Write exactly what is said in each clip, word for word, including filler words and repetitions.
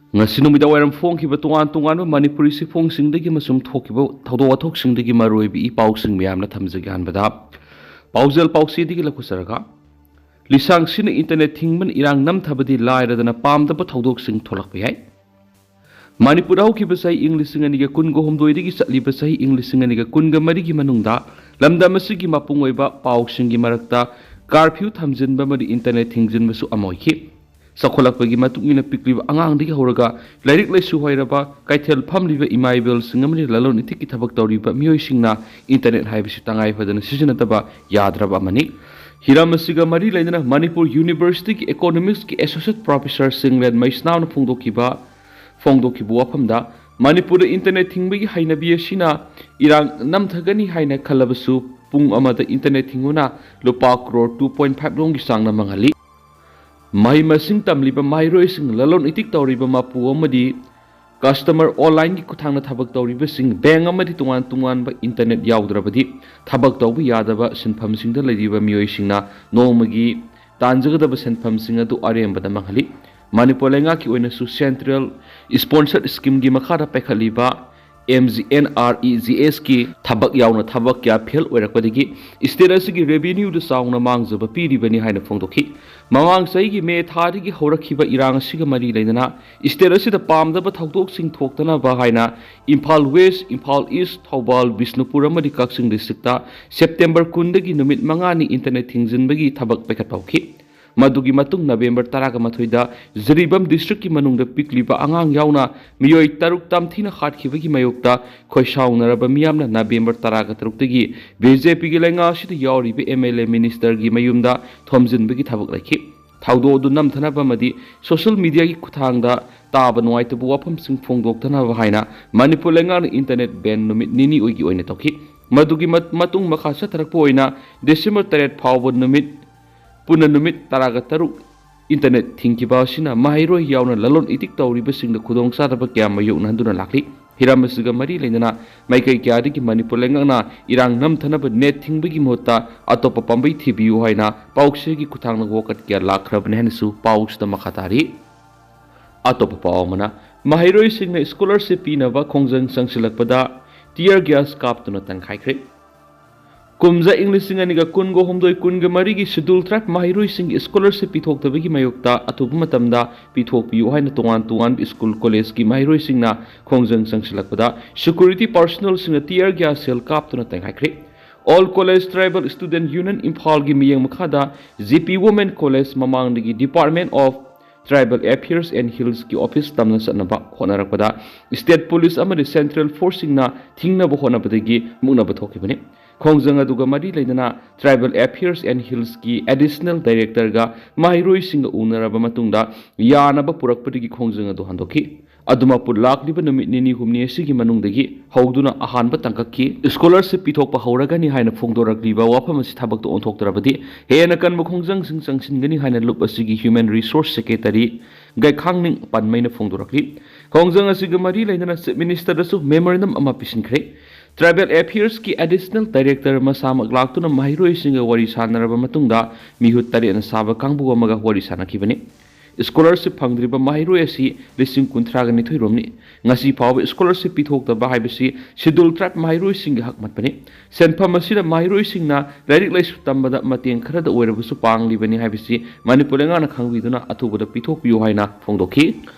ꯉꯁꯤ ꯅꯨꯃꯤꯗꯥꯡ ꯋꯥꯏꯔꯝ ꯐꯣꯡꯈꯤꯕ ꯇꯣꯉꯥꯟ ꯇꯣꯉꯥꯟꯕ ꯃꯅꯤꯄꯨꯔꯤ ꯆꯦꯐꯣꯡꯁꯤꯡꯗꯒꯤ ꯑꯃꯁꯨꯡ ꯊꯣꯛꯈꯤꯕ ꯊꯧꯗꯣꯛ ꯋꯥꯊꯣꯛꯁꯤꯡꯗꯒꯤ ꯃꯔꯨꯑꯣꯏꯕ ꯏ ꯄꯥꯎꯁꯤꯡ ꯃꯌꯥꯝꯅ ꯊꯝꯖꯒꯦ꯫ ꯑꯍꯥꯟꯕꯗ ꯄꯥꯎꯖꯦꯜ ꯄꯥꯎꯆꯦꯗꯒꯤ ꯂꯧꯈꯠꯆꯔꯒ, ꯂꯤꯁꯥꯡꯁꯤꯟꯅ ꯏꯟꯇꯔꯅꯦꯠ ꯊꯤꯡꯕꯅ ꯏꯔꯥꯡ ꯅꯝꯊꯕꯗꯤ ꯂꯥꯏꯔꯗꯅ ꯄꯥꯝꯗꯕ ꯊꯧꯗꯣꯛꯁꯤꯡ ꯊꯣꯛꯂꯛꯄ ꯌꯥꯏ꯫ ꯃꯅꯤꯄꯨꯔꯗ ꯍꯧꯈꯤꯕ ꯆꯍꯤ ꯏꯪ ꯂꯤꯁꯤꯡ ꯑꯅꯤꯒ ꯀꯨꯟꯒ ꯍꯨꯝꯗꯣꯏꯗꯒꯤ ꯆꯠꯂꯤꯕ ꯆꯍꯤ ꯏꯪ ꯂꯤꯁꯤꯡ ꯑꯅꯤꯒ ꯀꯨꯟꯒ ꯃꯔꯤꯒꯤ ꯃꯅꯨꯡꯗ ꯂꯝꯗꯝ ꯑꯁꯤꯒꯤ ꯃꯄꯨꯡ ꯑꯣꯏꯕ ꯄꯥꯎꯁꯤꯡꯒꯤ ꯃꯔꯛꯇ ꯀꯥꯔꯐ꯭ꯌꯨ ꯊꯝꯖꯤꯟꯕ ꯑꯃꯗꯤ ꯏꯟꯇꯔꯅꯦꯠ ꯊꯤꯡꯖꯤꯟꯕꯁꯨ ꯑꯃ ꯑꯣꯏꯈꯤ꯫ ꯆꯥꯎꯈꯠꯂꯛꯄꯒꯤ ꯃꯇꯨꯡ ꯏꯟꯅ ꯄꯤꯛꯂꯤꯕ ꯑꯉꯥꯡꯗꯒꯤ ꯍꯧꯔꯒ ꯂꯥꯏꯔꯤꯛ ꯂꯥꯏꯁꯨ ꯍꯩꯔꯕ, ꯀꯩꯊꯦꯜ ꯐꯝꯂꯤꯕ ꯏꯃꯥ ꯏꯕꯦꯜꯁꯤꯡ ꯑꯃꯗꯤ ꯂꯂꯣꯟ ꯏꯇꯤꯛꯀꯤ ꯊꯕꯛ ꯇꯧꯔꯤꯕ ꯃꯤꯑꯣꯏꯁꯤꯡꯅ ꯏꯟꯇꯔꯅꯦꯠ ꯍꯥꯏꯕꯁꯤ ꯇꯉꯥꯏ ꯐꯗꯅ ꯁꯤꯖꯤꯟꯅꯗꯕ ꯌꯥꯗ꯭ꯔꯕ ꯑꯃꯅꯤ꯫ ꯍꯤꯔꯝ ꯑꯁꯤꯒ ꯃꯔꯤ ꯂꯩꯅꯅ ꯃꯅꯤꯄꯨꯔ ꯌꯨꯅꯤꯚꯔꯁꯤꯇꯤꯒꯤ ꯏꯀꯣꯅꯣꯃꯤꯛꯁꯀꯤ ꯑꯦꯁꯣꯁꯤꯌꯦꯠ ꯄ꯭ꯔꯣꯐꯦꯁꯔ ꯆꯤꯡꯂꯦꯟ ꯃꯩꯁꯅꯥꯝꯅ ꯐꯣꯡꯗꯣꯛꯈꯤꯕ ꯐꯣꯡꯗꯣꯛꯈꯤꯕ ꯋꯥꯐꯝꯗ, ꯃꯅꯤꯄꯨꯔꯗ ꯏꯟꯇꯔꯅꯦꯠ ꯊꯤꯡꯕꯒꯤ ꯍꯩꯅꯕꯤ ꯑꯁꯤꯅ ꯏꯔꯥꯡ ꯅꯝꯊꯒꯅꯤ ꯍꯥꯏꯅ ꯈꯜꯂꯕꯁꯨ, ꯄꯨꯡ ꯑꯃꯗ ꯏꯟꯇꯔꯅꯦꯠ ꯊꯤꯡꯕꯅ ꯂꯨꯄꯥ ꯀ꯭ꯔꯣꯔ ꯇꯨ ꯄꯣꯏꯟ ꯐꯥꯏꯚ ꯂꯣꯝꯒꯤ ꯆꯥꯡꯅ ꯃꯥꯡꯍꯜꯂꯤ꯫ ꯃꯍꯩ ꯃꯁꯤꯡ ꯇꯝꯂꯤꯕ ꯃꯍꯩꯔꯣꯏꯁꯤꯡ, ꯂꯂꯣꯟ ꯏꯇꯤꯛ ꯇꯧꯔꯤꯕ ꯃꯄꯨ ꯑꯃꯗꯤ ꯀꯁꯇꯃꯔ ꯑꯣꯟꯂꯥꯏꯟꯒꯤ ꯈꯨꯠꯊꯥꯡꯗ ꯊꯕꯛ ꯇꯧꯔꯤꯕꯁꯤꯡ, ꯕꯦꯡ ꯑꯃꯗꯤ ꯇꯣꯉꯥꯟ ꯇꯣꯉꯥꯟꯕ ꯏꯟꯇꯔꯅꯦꯠ ꯌꯥꯎꯗ꯭ꯔꯕꯗꯤ ꯊꯕꯛ ꯇꯧꯕ ꯌꯥꯗꯕ ꯁꯤꯟꯐꯝꯁꯤꯡꯗ ꯂꯩꯔꯤꯕ ꯃꯤꯑꯣꯏꯁꯤꯡꯅ ꯅꯣꯡꯃꯒꯤ ꯇꯥꯟꯖꯒꯗꯕ ꯁꯦꯟꯐꯝꯁꯤꯡ ꯑꯗꯨ ꯑꯔꯦꯝꯕꯗ ꯃꯥꯡꯍꯜꯂꯤ꯫ ꯃꯅꯤꯄꯨꯔ ꯂꯩꯉꯥꯛꯀꯤ ꯑꯣꯏꯅꯁꯨ ꯁꯦꯟꯇ꯭ꯔꯦꯜ ꯏꯁꯄꯣꯟꯁꯔ ꯁ꯭ꯀꯤꯝꯒꯤ ꯃꯈꯥꯗ ꯄꯥꯏꯈꯠꯂꯤꯕ M G N R E G ꯑꯦꯁꯀꯤ ꯊꯕꯛ ꯌꯥꯎꯅ ꯊꯕꯛ ꯀꯌꯥ ꯐꯦꯜ ꯑꯣꯏꯔꯛꯄꯗꯒꯤ ꯁ꯭ꯇꯦꯠ ꯑꯁꯤꯒꯤ ꯔꯦꯚꯤꯅ꯭ꯌꯨꯗ ꯆꯥꯎꯅ ꯃꯥꯡꯖꯕ ꯄꯤꯔꯤꯕꯅꯤ ꯍꯥꯏꯅ ꯐꯣꯡꯗꯣꯛꯈꯤ꯫ ꯃꯃꯥꯡ ꯆꯍꯤꯒꯤ ꯃꯦ ꯊꯥꯗꯒꯤ ꯍꯧꯔꯛꯈꯤꯕ ꯏꯔꯥꯡ ꯑꯁꯤꯒ ꯃꯔꯤ ꯂꯩꯅꯅ ꯁ꯭ꯇꯦꯠ ꯑꯁꯤꯗ ꯄꯥꯝꯗꯕ ꯊꯧꯗꯣꯛꯁꯤꯡ ꯊꯣꯛꯇꯅꯕ ꯍꯥꯏꯅ ꯏꯝꯐꯥꯜ ꯋꯦꯁ, ꯏꯝꯐꯥꯜ ꯏꯁ, ꯊꯧꯕꯥꯜ, ꯕꯤꯁꯅꯨꯄꯨꯔ ꯑꯃꯗꯤ ꯀꯛꯆꯤꯡ ꯗꯤꯁꯇ꯭ꯔꯤꯛꯇ ꯁꯦꯞꯇꯦꯝꯕꯔ ꯀꯨꯟꯗꯒꯤ ꯅꯨꯃꯤꯠ ꯃꯉꯥꯅꯤ ꯏꯟꯇꯔꯅꯦꯠ ꯊꯤꯡꯖꯤꯟꯕꯒꯤ ꯊꯕꯛ ꯄꯥꯏꯈꯠꯄ ꯍꯧꯈꯤ꯫ ꯃꯗꯨꯒꯤ ꯃꯇꯨꯡ ꯅꯕꯦꯝꯕꯔ ꯇꯔꯥꯒ ꯃꯥꯊꯣꯏꯗ ꯖꯤꯔꯤꯕꯥꯝ ꯗꯤꯁꯇ꯭ꯔꯤꯛꯀꯤ ꯃꯅꯨꯡꯗ ꯄꯤꯛꯂꯤꯕ ꯑꯉꯥꯡ ꯌꯥꯎꯅ ꯃꯤꯑꯣꯏ ꯇꯔꯨꯛ ꯇꯝꯊꯤꯅ ꯍꯥꯠꯈꯤꯕꯒꯤ ꯃꯥꯌꯣꯛꯇ ꯈꯣꯏꯁꯥꯎꯅꯔꯕ ꯃꯤꯌꯥꯝꯅ ꯅꯕꯦꯝꯕꯔ ꯇꯔꯥꯒ ꯇꯔꯨꯛꯇꯒꯤ ꯕꯤ ꯖꯦ ꯄꯤꯒꯤ ꯂꯩꯉꯥꯛ ꯑꯁꯤꯗ ꯌꯥꯎꯔꯤꯕ ꯑꯦꯝ ꯑꯦꯜ ꯑꯦ ꯃꯤꯅꯤꯁꯇꯔꯒꯤ ꯃꯌꯨꯝꯗ ꯊꯣꯝꯖꯤꯟꯕꯒꯤ ꯊꯕꯛ ꯂꯩꯈꯤ꯫ ꯊꯧꯗꯣꯛ ꯑꯗꯨ ꯅꯝꯊꯅꯕ ꯑꯃꯗꯤ ꯁꯣꯁꯤꯌꯦꯜ ꯃꯤꯗꯤꯌꯥꯒꯤ ꯈꯨꯠꯊꯥꯡꯗ ꯇꯥꯕ ꯅꯨꯡꯉꯥꯏꯇꯕ ꯋꯥꯐꯝꯁꯤꯡ ꯐꯣꯡꯗꯣꯛꯇꯅꯕ ꯍꯥꯏꯅ ꯃꯅꯤꯄꯨꯔ ꯂꯩꯉꯥꯛꯅ ꯏꯟꯇꯔꯅꯦꯠ ꯕꯦꯟ ꯅꯨꯃꯤꯠ ꯅꯤꯅꯤ ꯑꯣꯏꯒꯤ ꯑꯣꯏꯅ ꯇꯧꯈꯤ꯫ ꯃꯗꯨꯒꯤ ꯃꯠ-, ꯃꯇꯨꯡ ꯃꯈꯥ ꯆꯠꯊꯔꯛꯄ ꯑꯣꯏꯅ ꯗꯤꯁꯦꯝꯕꯔ ꯇꯔꯦꯠ ꯐꯥꯎꯕ ꯅꯨꯃꯤꯠ ꯄꯨꯟꯅ ꯅꯨꯃꯤꯠ ꯇꯔꯥꯒ ꯇꯔꯨꯛ ꯏꯟꯇꯔꯅꯦꯠ ꯊꯤꯡꯈꯤꯕ ꯑꯁꯤꯅ ꯃꯍꯩꯔꯣꯏ ꯌꯥꯎꯅ ꯂꯂꯣꯟ ꯏꯇꯤꯛ ꯇꯧꯔꯤꯕꯁꯤꯡꯗ ꯈꯨꯗꯣꯡꯆꯥꯗꯕ ꯀꯌꯥ ꯃꯥꯌꯣꯛꯅꯍꯟꯗꯨꯅ ꯂꯥꯛꯂꯤ꯫ ꯍꯤꯔꯝ ꯑꯁꯤꯒ ꯃꯔꯤ ꯂꯩꯅꯅ ꯃꯥꯏꯀꯩ ꯀꯌꯥꯗꯒꯤ ꯃꯅꯤꯄꯨꯔ ꯂꯩꯉꯥꯛꯅ ꯏꯔꯥꯡ ꯅꯝꯊꯅꯕ ꯅꯦꯠ ꯊꯤꯡꯕꯒꯤ ꯃꯍꯨꯠꯇ ꯑꯇꯣꯞꯄ ꯄꯥꯝꯕꯩ ꯊꯤꯕꯤꯌꯨ ꯍꯥꯏꯅ ꯄꯥꯎꯆꯦꯒꯤ ꯈꯨꯠꯊꯥꯡꯗ ꯋꯥꯀꯠ ꯀꯌꯥ ꯂꯥꯛꯈ꯭ꯔꯕꯅꯤ ꯍꯥꯏꯅꯁꯨ ꯄꯥꯎꯁꯤꯗ ꯃꯈꯥ ꯇꯥꯔꯤ꯫ ꯑꯇꯣꯞꯄ ꯄꯥꯎ ꯑꯃꯅ, ꯃꯍꯩꯔꯣꯏꯁꯤꯡꯅ ꯁ꯭ꯀꯣꯂꯔꯁꯤꯞ ꯄꯤꯅꯕ ꯈꯣꯡꯖꯪ ꯆꯪꯁꯤꯜꯂꯛꯄꯗ ꯇꯤꯌꯔ ꯒ꯭ꯌꯥꯁ ꯀꯥꯞꯇꯨꯅ ꯇꯟꯈꯥꯏꯈ꯭ꯔꯦ꯫ ꯀꯨꯝꯖꯥ ꯏꯪ ꯂꯤꯁꯤꯡ ꯑꯅꯤꯒ ꯀꯨꯟꯒ ꯍꯨꯝꯗꯣꯏ ꯀꯨꯟꯒ ꯃꯔꯤꯒꯤ ꯁꯦꯗ꯭ꯌꯨꯜ ꯇ꯭ꯔꯥꯏꯕ ꯃꯍꯩꯔꯣꯏꯁꯤꯡꯒꯤ ꯁ꯭ꯀꯣꯂꯔꯁꯤꯞ ꯄꯤꯊꯣꯛꯇꯕꯒꯤ ꯃꯥꯌꯣꯛꯇ ꯑꯊꯨꯕ ꯃꯇꯝꯗ ꯄꯤꯊꯣꯛꯄꯤꯌꯨ ꯍꯥꯏꯅ ꯇꯣꯉꯥꯟ ꯇꯣꯉꯥꯟꯕ ꯁ꯭ꯀꯨꯜ ꯀꯣꯂꯦꯖꯀꯤ ꯃꯍꯩꯔꯣꯏꯁꯤꯡꯅ ꯈꯣꯡꯖꯪ ꯆꯪꯁꯤꯜꯂꯛꯄꯗ, ꯁꯦꯀ꯭ꯌꯨꯔꯤꯇꯤ ꯄꯥꯔꯁꯣꯅꯦꯜꯁꯤꯡꯅ ꯇꯤꯌꯔ ꯒ꯭ꯌꯥꯁ ꯁꯦꯜ ꯀꯥꯞꯇꯨꯅ ꯇꯟꯈꯥꯏꯈ꯭ꯔꯦ꯫ All College Tribal Student Union ꯏꯝꯐꯥꯜꯒꯤ ꯃꯤꯠꯌꯦꯡ ꯃꯈꯥꯗ ꯖꯦ ꯄꯤ ꯋꯨꯃꯦꯟ ꯀꯣꯂꯦꯖ ꯃꯃꯥꯡꯗꯒꯤ Department of Tribal Affairs and Hillsꯀꯤ ꯑꯣꯐꯤꯁ ꯇꯝꯅ ꯆꯠꯅꯕ ꯍꯣꯠꯅꯔꯛꯄꯗ, ꯁ꯭ꯇꯦꯠ ꯄꯨꯂꯤꯁ ꯑꯃꯗꯤ ꯁꯦꯟꯇ꯭ꯔꯦꯜ ꯐꯣꯔꯁꯁꯤꯡꯅ ꯊꯤꯡꯅꯕ ꯍꯣꯠꯅꯕꯗꯒꯤ ꯃꯨꯛꯅꯕ ꯊꯣꯛꯈꯤꯕꯅꯤ꯫ ꯈꯣꯡꯖꯪ ꯑꯗꯨꯒ ꯃꯔꯤ ꯂꯩꯅꯅ Tribal Affairs and Hillsꯀꯤ ꯑꯦꯗꯤꯁꯅꯦꯜ ꯗꯥꯏꯔꯦꯛꯇꯔꯒ ꯃꯍꯩꯔꯣꯏꯁꯤꯡꯒ ꯎꯅꯔꯕ ꯃꯇꯨꯡꯗ ꯌꯥꯅꯕ ꯄꯨꯔꯛꯄꯗꯒꯤ ꯈꯣꯡꯖꯪ ꯑꯗꯨ ꯍꯟꯗꯣꯛꯈꯤ꯫ ꯑꯗꯨꯃꯛꯄꯨ, ꯂꯥꯛꯂꯤꯕ ꯅꯨꯃꯤꯠ ꯅꯤꯅꯤ ꯍꯨꯝꯅꯤ ꯑꯁꯤꯒꯤ ꯃꯅꯨꯡꯗꯒꯤ ꯍꯧꯗꯨꯅ ꯑꯍꯥꯟꯕ ꯇꯥꯡꯀꯛꯀꯤ ꯁ꯭ꯀꯣꯂꯔꯁꯤꯞ ꯄꯤꯊꯣꯛꯄ ꯍꯧꯔꯒꯅꯤ ꯍꯥꯏꯅ ꯐꯣꯡꯗꯣꯔꯛꯂꯤꯕ ꯋꯥꯐꯝ ꯑꯁꯤ ꯊꯕꯛꯇ ꯑꯣꯟꯊꯣꯛꯇ꯭ꯔꯕꯗꯤ ꯍꯦꯟꯅ ꯀꯟꯕ ꯈꯣꯡꯖꯪꯁꯤꯡ ꯆꯪꯁꯤꯟꯒꯅꯤ ꯍꯥꯏꯅ ꯂꯨꯞ ꯑꯁꯤꯒꯤ ꯍ꯭ꯌꯨꯃꯦꯟ ꯔꯤꯁꯣꯔꯁ ꯁꯦꯀ꯭ꯔꯦꯇꯔꯤ ꯒꯥꯏꯈꯥꯡꯅꯤꯡ ꯄꯟꯃꯩꯅ ꯐꯣꯡꯗꯣꯔꯛꯂꯤ꯫ ꯈꯣꯡꯖꯪ ꯑꯁꯤꯒ ꯃꯔꯤ ꯂꯩꯅꯅ ꯆꯤꯐ ꯃꯤꯅꯤꯁꯇꯔꯗꯁꯨ ꯃꯦꯃꯣꯔꯦꯟꯗꯝ ꯑꯃ ꯄꯤꯁꯤꯟꯈ꯭ꯔꯦ꯫ ꯇ꯭ꯔꯥꯏꯕꯦꯜ ꯑꯦꯐꯤꯌꯔꯁꯀꯤ ꯑꯦꯗꯤꯁꯅꯦꯜ ꯗꯥꯏꯔꯦꯛꯇꯔ ꯃꯁꯥꯃꯛ ꯂꯥꯛꯇꯨꯅ ꯃꯍꯩꯔꯣꯏꯁꯤꯡꯒ ꯋꯥꯔꯤ ꯁꯥꯟꯅꯔꯕ ꯃꯇꯨꯡꯗ ꯃꯤꯍꯨꯠ ꯇꯔꯦꯠꯅ ꯁꯥꯕ ꯀꯥꯡꯕꯨ ꯑꯃꯒ ꯋꯥꯔꯤ ꯁꯥꯟꯅꯈꯤꯕꯅꯤ꯫ ꯁ꯭ꯀꯣꯂꯔꯁꯤꯞ ꯐꯪꯗ꯭ꯔꯤꯕ ꯃꯍꯩꯔꯣꯏ ꯑꯁꯤ ꯂꯤꯁꯤꯡ ꯀꯨꯟꯊ꯭ꯔꯥꯒ ꯅꯤꯊꯣꯏ ꯔꯣꯝꯅꯤ꯫ ꯉꯁꯤ ꯐꯥꯎꯕ ꯁ꯭ꯀꯣꯂꯔꯁꯤꯞ ꯄꯤꯊꯣꯛꯇꯕ ꯍꯥꯏꯕꯁꯤ ꯁꯦꯗ꯭ꯌꯨꯜ ꯇ꯭ꯔꯥꯏꯕ ꯃꯍꯩꯔꯣꯏꯁꯤꯡꯒꯤ ꯍꯛ ꯃꯠꯄꯅꯤ꯫ ꯁꯦꯟꯐꯝ ꯑꯁꯤꯅ ꯃꯍꯩꯔꯣꯏꯁꯤꯡꯅ ꯂꯥꯏꯔꯤꯛ ꯂꯥꯏꯁꯨ ꯇꯝꯕꯗ ꯃꯇꯦꯡ ꯈꯔꯗ ꯑꯣꯏꯔꯕꯁꯨ ꯄꯥꯡꯂꯤꯕꯅꯤ ꯍꯥꯏꯕꯁꯤ ꯃꯅꯤꯄꯨꯔ ꯂꯩꯉꯥꯛꯅ ꯈꯪꯕꯤꯗꯨꯅ ꯑꯊꯨꯕꯗ ꯄꯤꯊꯣꯛꯄꯤꯌꯨ ꯍꯥꯏꯅ ꯐꯣꯡꯗꯣꯛꯈꯤ꯫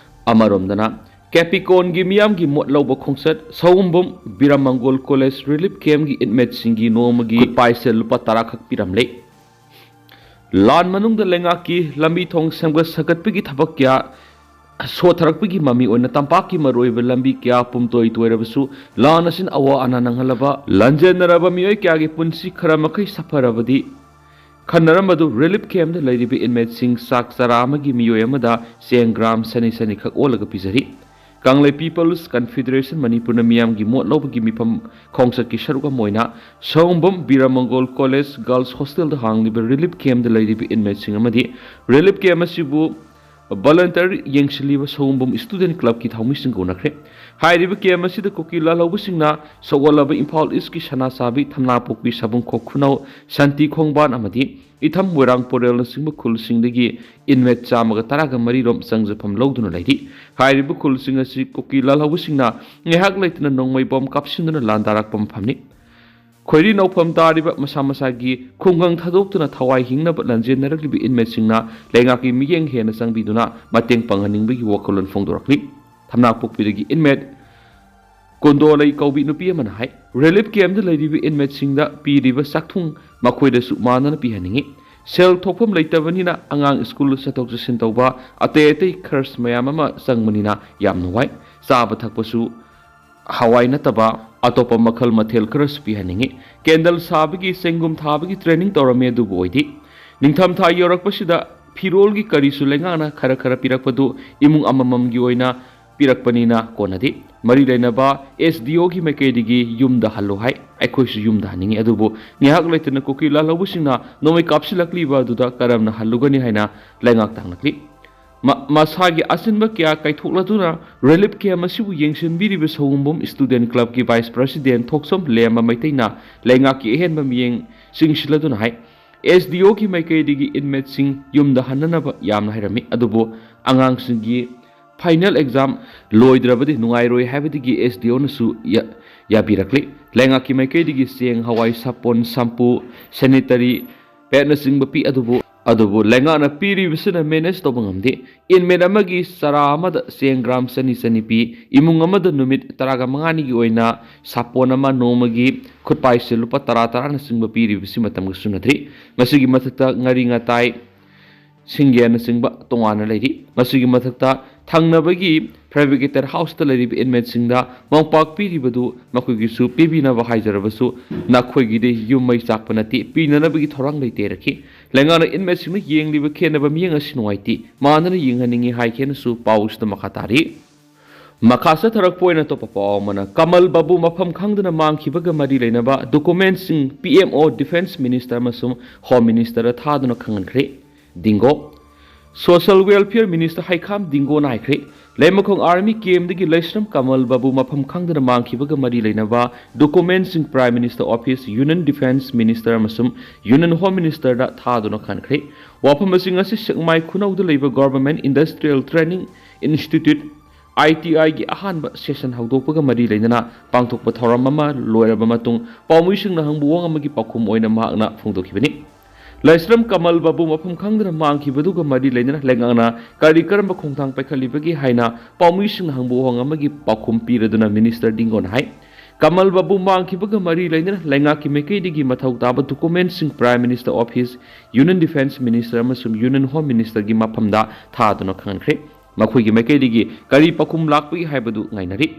ꯑꯃꯔꯣꯝꯗꯅ, ꯀꯦꯄꯤꯀꯣꯟꯒꯤ ꯃꯤꯌꯥꯝꯒꯤ ꯃꯣꯠ ꯂꯧꯕ ꯈꯣꯡꯆꯠ, ꯁꯑꯣꯝꯕꯨꯝ ꯕꯤꯔꯥꯃꯪꯒꯣꯜ ꯀꯣꯂꯦꯖ ꯔꯤꯂꯤꯐ ꯀꯦꯝꯒꯤ ꯏꯟꯃꯦꯠꯁꯤꯡꯒꯤ ꯅꯣꯡꯃꯒꯤ ꯈꯨꯠꯄꯥꯏꯁꯦ ꯂꯨꯄꯥ ꯇꯔꯥ ꯈꯛ ꯄꯤꯔꯝꯂꯦ꯫ ꯂꯥꯟ ꯃꯅꯨꯡꯗ ꯂꯩꯉꯥꯛꯀꯤ ꯂꯝꯕꯤ ꯊꯣꯡ ꯁꯦꯝꯒꯠ ꯁꯥꯒꯠꯄꯒꯤ ꯊꯕꯛ ꯀꯌꯥ ꯁꯣꯠꯊꯔꯛꯄꯒꯤ ꯃꯃꯤ ꯑꯣꯏꯅ ꯇꯝꯄꯥꯛꯀꯤ ꯃꯔꯨꯑꯣꯏꯕ ꯂꯝꯕꯤ ꯀꯌꯥ ꯄꯨꯝꯇꯣꯏ ꯇꯣꯏꯔꯕꯁꯨ, ꯂꯥꯟ ꯑꯁꯤꯅ ꯑꯋꯥ ꯑꯅꯥ ꯅꯪꯍꯜꯂꯕ, ꯂꯥꯟꯖꯦꯟꯅꯔꯕ ꯃꯤꯑꯣꯏ ꯀꯌꯥꯒꯤ ꯄꯨꯟꯁꯤ ꯈꯔ ꯃꯈꯩ ꯁꯥꯐꯔꯕꯗꯤ ꯈꯟꯅꯔꯝꯕꯗꯨ ꯔꯤꯂꯤꯐ ꯀꯦꯝꯗ ꯂꯩꯔꯤꯕ ꯏꯟꯃꯦꯠꯁꯤꯡ ꯆꯥꯛ ꯆꯔꯥ ꯑꯃꯒꯤ ꯃꯤꯑꯣꯏ ꯑꯃꯗ ꯆꯦꯡ ꯒ꯭ꯔꯥꯝ ꯆꯅꯤ ꯆꯅꯤ ꯈꯛ ꯑꯣꯜꯂꯒ ꯄꯤꯖꯔꯤ꯫ ꯀꯪꯂꯩ ꯄꯤꯄꯜꯁ ꯀꯟꯐꯦꯗꯔꯦꯁꯟ ꯃꯅꯤꯄꯨꯔꯅ ꯃꯤꯌꯥꯝꯒꯤ ꯃꯣꯠ ꯂꯧꯕꯒꯤ ꯃꯤꯐꯝ ꯈꯣꯡꯆꯠꯀꯤ ꯁꯔꯨꯛ ꯑꯃ ꯑꯣꯏꯅ ꯁꯑꯣꯝꯕꯨꯝ ꯕꯤꯔꯥꯃꯪꯒꯣꯜ ꯀꯣꯂꯦꯖ ꯒꯔꯜꯁ ꯍꯣꯁꯇꯦꯜꯗ ꯍꯥꯡꯂꯤꯕ ꯔꯤꯂꯤꯐ ꯀꯦꯝꯗ ꯂꯩꯔꯤꯕ ꯏꯟꯃꯦꯠꯁꯤꯡ ꯑꯃꯗꯤ ꯔꯤꯂꯤꯐ ꯀꯦꯝ ꯑꯁꯤꯕꯨ ꯚꯣꯂꯟꯇꯤꯌꯔ ꯌꯦꯡꯁꯤꯜꯂꯤꯕ ꯁꯣꯒꯨꯝꯕꯨꯝ ꯁ꯭ꯇꯨꯗꯦꯟꯠ ꯀ꯭ꯂꯕꯀꯤ ꯊꯧꯃꯤꯁꯤꯡ ꯎꯅꯈ꯭ꯔꯦ꯫ ꯍꯥꯏꯔꯤꯕ ꯀꯦꯝꯞ ꯑꯁꯤꯗ ꯀꯨꯀꯤ ꯂꯥꯜꯍꯧꯕꯁꯤꯡꯅ ꯁꯧꯒꯠꯂꯕ ꯏꯝꯐꯥꯜ ꯏꯁ꯭ꯠꯀꯤ ꯁꯅꯥꯁꯥꯕꯤ, ꯊꯝꯅꯥꯄꯣꯛꯄꯤ, ꯁꯥꯕꯨꯡꯈꯣꯛ ꯈꯨꯅꯧ, ꯁꯥꯟꯇꯤ ꯈꯣꯡꯕꯥꯟ ꯑꯃꯗꯤ ꯏꯊꯝ ꯃꯣꯏꯔꯥꯡ ꯄꯣꯔꯦꯜꯅꯆꯤꯡꯕ ꯈꯨꯜꯁꯤꯡꯗꯒꯤ ꯏꯟꯃꯦꯠ ꯆꯥꯝꯃꯒ ꯇꯔꯥꯒ ꯃꯔꯤ ꯔꯣꯝ ꯆꯪꯖꯐꯝ ꯂꯧꯗꯨꯅ ꯂꯩꯔꯤ꯫ ꯍꯥꯏꯔꯤꯕ ꯈꯨꯜꯁꯤꯡ ꯑꯁꯤ ꯀꯨꯀꯤ ꯂꯥꯜꯍꯧꯕꯁꯤꯡꯅ ꯉꯥꯏꯍꯥꯛ ꯂꯩꯇꯅ ꯅꯣꯡꯃꯩ ꯕꯣꯝ ꯀꯥꯞꯁꯤꯟꯗꯨꯅ ꯂꯥꯟꯗꯥꯔꯛꯄ ꯃꯐꯝꯅꯤ꯫ ꯈꯣꯏꯔꯤ ꯅꯧꯐꯝ ꯇꯥꯔꯤꯕ ꯃꯁꯥ ꯃꯁꯥꯒꯤ ꯈꯨꯡꯒꯪ ꯊꯥꯗꯣꯛꯇꯨꯅ ꯊꯋꯥꯏ ꯍꯤꯡꯅꯕ ꯂꯥꯟꯖꯦꯟꯅꯔꯛꯂꯤꯕ ꯏꯟꯃꯦꯠꯁꯤꯡꯅ ꯂꯩꯉꯥꯛꯀꯤ ꯃꯤꯠꯌꯦꯡ ꯍꯦꯟꯅ ꯆꯪꯕꯤꯗꯨꯅ ꯃꯇꯦꯡ ꯄꯥꯡꯍꯟꯅꯤꯡꯕꯒꯤ ꯋꯥꯈꯜꯂꯣꯟ ꯐꯣꯡꯗꯣꯔꯛꯂꯤ꯫ ꯊꯝꯅꯥꯄꯣꯛꯄꯤꯗꯒꯤ ꯏꯟꯃꯦꯠ ꯀꯣꯟꯗꯣꯂꯩ ꯀꯧꯕꯤ ꯅꯨꯄꯤ ꯑꯃꯅ ꯍꯥꯏ, ꯔꯤꯂꯤꯐ ꯀꯦꯝꯞꯇ ꯂꯩꯔꯤꯕ ꯏꯟꯃꯦꯠꯁꯤꯡꯗ ꯄꯤꯔꯤꯕ ꯆꯥꯛꯊꯨꯡ ꯃꯈꯣꯏꯗꯁꯨ ꯃꯥꯟꯅꯅ ꯄꯤꯍꯟꯅꯤꯡꯏ꯫ ꯁꯦꯜ ꯊꯣꯛꯐꯝ ꯂꯩꯇꯕꯅꯤꯅ ꯑꯉꯥꯡ ꯁ꯭ꯀꯨꯜ ꯆꯠꯊꯣꯛ ꯆꯠꯁꯤꯟ ꯇꯧꯕ, ꯑꯇꯩ ꯑꯇꯩ ꯈꯔꯆ ꯃꯌꯥꯝ ꯑꯃ ꯆꯪꯕꯅꯤꯅ ꯌꯥꯝꯅ ꯋꯥꯏ꯫ ꯆꯥꯕ ꯊꯛꯄꯁꯨ ꯍꯋꯥꯏ ꯅꯠꯇꯕ ꯑꯇꯣꯞꯄ ꯃꯈꯜ ꯃꯊꯦꯜ ꯈꯔꯁꯨ ꯄꯤꯍꯟꯅꯤꯡꯏ꯫ ꯀꯦꯟꯗꯜ ꯁꯥꯕꯒꯤ, ꯆꯦꯡꯒꯨꯝ ꯊꯥꯕꯒꯤ ꯇ꯭ꯔꯦꯅꯤꯡ ꯇꯧꯔꯝꯃꯤ, ꯑꯗꯨꯕꯨ ꯑꯣꯏꯗꯦ꯫ ꯅꯤꯡꯊꯝꯊꯥ ꯌꯧꯔꯛꯄꯁꯤꯗ ꯐꯤꯔꯣꯜꯒꯤ ꯀꯔꯤꯁꯨ ꯂꯩꯉꯥꯛꯅ ꯈꯔ ꯈꯔ ꯄꯤꯔꯛꯄꯗꯨ ꯏꯃꯨꯡ ꯑꯃꯃꯝꯒꯤ ꯑꯣꯏꯅ ꯄꯤꯔꯛꯄꯅꯤꯅ ꯀꯣꯟꯅꯗꯦ꯫ ꯃꯔꯤ ꯂꯩꯅꯕ ꯑꯦꯁ ꯗꯤ ꯑꯣꯒꯤ ꯃꯥꯏꯀꯩꯗꯒꯤ ꯌꯨꯝꯗ ꯍꯜꯂꯨ ꯍꯥꯏ꯫ ꯑꯩꯈꯣꯏꯁꯨ ꯌꯨꯝꯗ ꯍꯟꯅꯤꯡꯏ, ꯑꯗꯨꯕꯨ ꯉꯥꯏꯍꯥꯛ ꯂꯩꯇꯅ ꯀꯨꯀꯤ ꯂꯥꯜꯍꯧꯕꯁꯤꯡꯅ ꯅꯣꯡꯃꯩ ꯀꯥꯞꯁꯤꯜꯂꯛꯂꯤꯕ ꯑꯗꯨꯗ ꯀꯔꯝꯅ ꯍꯜꯂꯨꯒꯅꯤ ꯍꯥꯏꯅ ꯂꯩꯉꯥꯛ ꯇꯥꯡꯂꯛꯂꯤ꯫ ꯃ-, ꯃꯁꯥꯒꯤ ꯑꯁꯤꯟꯕ ꯀꯌꯥ ꯀꯥꯏꯊꯣꯛꯂꯗꯨꯅ ꯔꯤꯂꯤꯐ ꯀꯦꯝꯞ ꯑꯁꯤꯕꯨ ꯌꯦꯡꯁꯤꯟꯕꯤꯔꯤꯕ ꯁꯣꯒꯨꯝꯕꯨꯝ ꯁ꯭ꯇꯨꯗꯦꯟꯠ ꯀ꯭ꯂꯕꯀꯤ ꯚꯥꯏꯁ ꯄ꯭ꯔꯁꯤꯗꯦꯟꯠ ꯊꯣꯛꯆꯣꯝ ꯂꯦꯝꯕ ꯃꯩꯇꯩꯅ ꯂꯩꯉꯥꯛꯀꯤ ꯑꯍꯦꯟꯕ ꯃꯤꯠꯌꯦꯡ ꯆꯤꯡꯁꯤꯜꯂꯗꯨꯅ ꯍꯥꯏ, ꯑꯦꯁ ꯗꯤ ꯑꯣꯒꯤ ꯃꯥꯏꯀꯩꯗꯒꯤ ꯏꯟꯃꯦꯠꯁꯤꯡ ꯌꯨꯝꯗ ꯍꯟꯅꯅꯕ ꯌꯥꯝꯅ ꯍꯥꯏꯔꯝꯃꯤ, ꯑꯗꯨꯕꯨ ꯑꯉꯥꯡꯁꯤꯡꯒꯤ ꯐꯥꯏꯅꯦꯜ ꯑꯦꯛꯖꯥꯝ ꯂꯣꯏꯗ꯭ꯔꯕꯗꯤ ꯅꯨꯡꯉꯥꯏꯔꯣꯏ ꯍꯥꯏꯕꯗꯒꯤ ꯑꯦꯁ ꯗꯤ ꯑꯣꯅꯁꯨ ꯌꯥ-, ꯌꯥꯕꯤꯔꯛꯂꯤ꯫ ꯂꯩꯉꯥꯛꯀꯤ ꯃꯥꯏꯀꯩꯗꯒꯤ ꯆꯦꯡ, ꯍꯋꯥꯏ, ꯁꯥꯄꯣꯟ, ꯁꯝꯄꯨ, ꯁꯦꯅꯤꯇꯔꯤ ꯄꯦꯗꯅꯆꯤꯡꯕ ꯄꯤ, ꯑꯗꯨꯕꯨ, ꯑꯗꯨꯕꯨ ꯂꯩꯉꯥꯛꯅ ꯄꯤꯔꯤꯕꯁꯤꯅ ꯃꯦꯅꯦꯖ ꯇꯧꯕ ꯉꯝꯗꯦ꯫ ꯏꯟꯃꯦꯠ ꯑꯃꯒꯤ ꯆꯔꯥ ꯑꯃꯗ ꯆꯦꯡ ꯒ꯭ꯔꯥꯝ ꯆꯅꯤ ꯆꯅꯤ ꯄꯤ꯫ ꯏꯃꯨꯡ ꯑꯃꯗ ꯅꯨꯃꯤꯠ ꯇꯔꯥꯒ ꯃꯉꯥꯅꯤꯒꯤ ꯑꯣꯏꯅ ꯁꯥꯄꯣꯟ ꯑꯃ, ꯅꯣꯡꯃꯒꯤ ꯈꯨꯠꯄꯥꯏꯁꯦ ꯂꯨꯄꯥ ꯇꯔꯥ ꯇꯔꯥꯅꯆꯤꯡꯕ ꯄꯤꯔꯤꯕꯁꯤ ꯃꯇꯝꯒ ꯆꯨꯅꯗ꯭ꯔꯤ꯫ ꯃꯁꯤꯒꯤ ꯃꯊꯛꯇ ꯉꯥꯔꯤ ꯉꯥꯇꯥꯏ, ꯁꯤꯡꯒꯦꯅꯆꯤꯡꯕ ꯇꯣꯉꯥꯟꯅ ꯂꯩꯔꯤ꯫ ꯃꯁꯤꯒꯤ ꯃꯊꯛꯇ ꯊꯪꯅꯕꯒꯤ ꯐꯦꯕ꯭ꯔꯤꯀꯦꯇꯔ ꯍꯥꯎꯁꯇ ꯂꯩꯔꯤꯕ ꯏꯟꯃꯦꯠꯁꯤꯡꯗ ꯃꯣꯝꯄꯥꯛ ꯄꯤꯔꯤꯕꯗꯨ ꯃꯈꯣꯏꯒꯤꯁꯨ ꯄꯤꯕꯤꯅꯕ ꯍꯥꯏꯖꯔꯕꯁꯨ ꯅꯈꯣꯏꯒꯤꯗꯤ ꯌꯨꯝ ꯃꯩ ꯆꯥꯛꯄ ꯅꯠꯇꯦ, ꯄꯤꯅꯅꯕꯒꯤ ꯊꯧꯔꯥꯡ ꯂꯩꯇꯦ ꯍꯥꯏꯔꯛꯈꯤ꯫ ꯂꯩꯉꯥꯛꯅ ꯏꯟꯃꯦꯠꯁꯤꯡꯅ ꯌꯦꯡꯂꯤꯕ ꯈꯦꯠꯅꯕ ꯃꯤꯠꯌꯦꯡ ꯑꯁꯤ ꯅꯨꯡꯉꯥꯏꯇꯦ, ꯃꯥꯟꯅꯅ ꯌꯦꯡꯍꯟꯅꯤꯡꯏ ꯍꯥꯏꯈꯤꯅꯁꯨ ꯄꯥꯎꯁꯤꯗ ꯃꯈꯥ ꯇꯥꯔꯤ꯫ ꯃꯈꯥ ꯆꯠꯊꯔꯛꯄ ꯑꯣꯏꯅ ꯑꯇꯣꯞꯄ ꯄꯥꯎ ꯑꯃꯅ, ꯀꯃꯜ ꯕꯥꯕꯨ ꯃꯐꯝ ꯈꯪꯗꯅ ꯃꯥꯡꯈꯤꯕꯒ ꯃꯔꯤ ꯂꯩꯅꯕ ꯗꯣꯀꯨꯃꯦꯟꯠꯁꯤꯡ P M O, defence minister ꯑꯃꯁꯨꯡ ꯍꯣꯝ ꯃꯤꯅꯤꯁꯇꯔꯗ ꯊꯥꯗꯨꯅ ꯈꯪꯍꯟꯈ꯭ꯔꯦ꯫ ꯗꯤꯡꯒꯣ꯫ Social Welfare Minister ꯍꯩꯈꯥꯝ ꯗꯤꯡꯒꯣꯅ ꯍꯥꯏꯈ꯭ꯔꯦ, ꯂꯩꯃꯈꯣꯡ Army camp ꯗꯒꯤ ꯂꯩꯁ꯭ꯔꯝ ꯀꯃꯜ ꯕꯥꯕꯨ ꯃꯐꯝ ꯈꯪꯗꯅ ꯃꯥꯡꯈꯤꯕꯒ ꯃꯔꯤ ꯂꯩꯅꯕ document ꯁꯤꯡ Prime Minister Office, Union Defence Minister ꯑꯃꯁꯨꯡ Union Home Minister ꯗ ꯊꯥꯗꯨꯅ ꯈꯟꯈ꯭ꯔꯦ꯫ ꯋꯥꯐꯝ ꯑꯁꯤ ꯉꯁꯤ ꯁꯦꯛꯃꯥꯏ ꯈꯨꯅꯧꯗ ꯂꯩꯕ Government Industrial Training Institute, I T I ꯒꯤ ꯑꯍꯥꯟꯕ session ꯍꯧꯗꯣꯛꯄꯒ ꯃꯔꯤ ꯂꯩꯅꯅ ꯄꯥꯡꯊꯣꯛꯄ ꯊꯧꯔꯝ ꯑꯃ ꯂꯣꯏꯔꯕ ꯃꯇꯨꯡ ꯄꯥꯎꯃꯤꯁꯤꯡꯅ ꯍꯪꯕ ꯋꯥꯍꯪ ꯑꯃꯒꯤ ꯄꯥꯎꯈꯨꯝ ꯑꯣꯏꯅ ꯃꯍꯥꯛꯅ ꯐꯣꯡꯗꯣꯛꯈꯤꯕꯅꯤ꯫ ꯂꯩꯁ꯭ꯔꯝ ꯀꯃꯜ ꯕꯥꯕꯨ ꯃꯐꯝ ꯈꯪꯗꯅ ꯃꯥꯡꯈꯤꯕꯗꯨꯒ ꯃꯔꯤ ꯂꯩꯅꯅ ꯂꯩꯉꯥꯛꯅ ꯀꯔꯤ ꯀꯔꯝꯕ ꯈꯣꯡꯊꯥꯡ ꯄꯥꯏꯈꯠꯂꯤꯕꯒꯦ ꯍꯥꯏꯅ ꯄꯥꯎꯃꯤꯁꯤꯡꯅ ꯍꯪꯕ ꯋꯥꯍꯪ ꯑꯃꯒꯤ ꯄꯥꯎꯈꯨꯝ ꯄꯤꯔꯗꯨꯅ Minister ꯗꯤꯡꯒꯣꯅ ꯍꯥꯏ, ꯀꯃꯜ ꯕꯥꯕꯨ ꯃꯥꯡꯈꯤꯕꯒ ꯃꯔꯤ ꯂꯩꯅꯅ ꯂꯩꯉꯥꯛꯀꯤ ꯃꯥꯏꯀꯩꯗꯒꯤ ꯃꯊꯧ ꯇꯥꯕ document ꯁꯤꯡ Prime Minister Office, Union Defence Minister ꯑꯃꯁꯨꯡ Union Home Minister ꯒꯤ ꯃꯐꯝꯗ ꯊꯥꯗꯨꯅ ꯈꯪꯍꯟꯈ꯭ꯔꯦ꯫ ꯃꯈꯣꯏꯒꯤ ꯃꯥꯏꯀꯩꯗꯒꯤ ꯀꯔꯤ ꯄꯥꯎꯈꯨꯝ ꯂꯥꯛꯄꯒꯦ ꯍꯥꯏꯕꯗꯨ ꯉꯥꯏꯅꯔꯤ꯫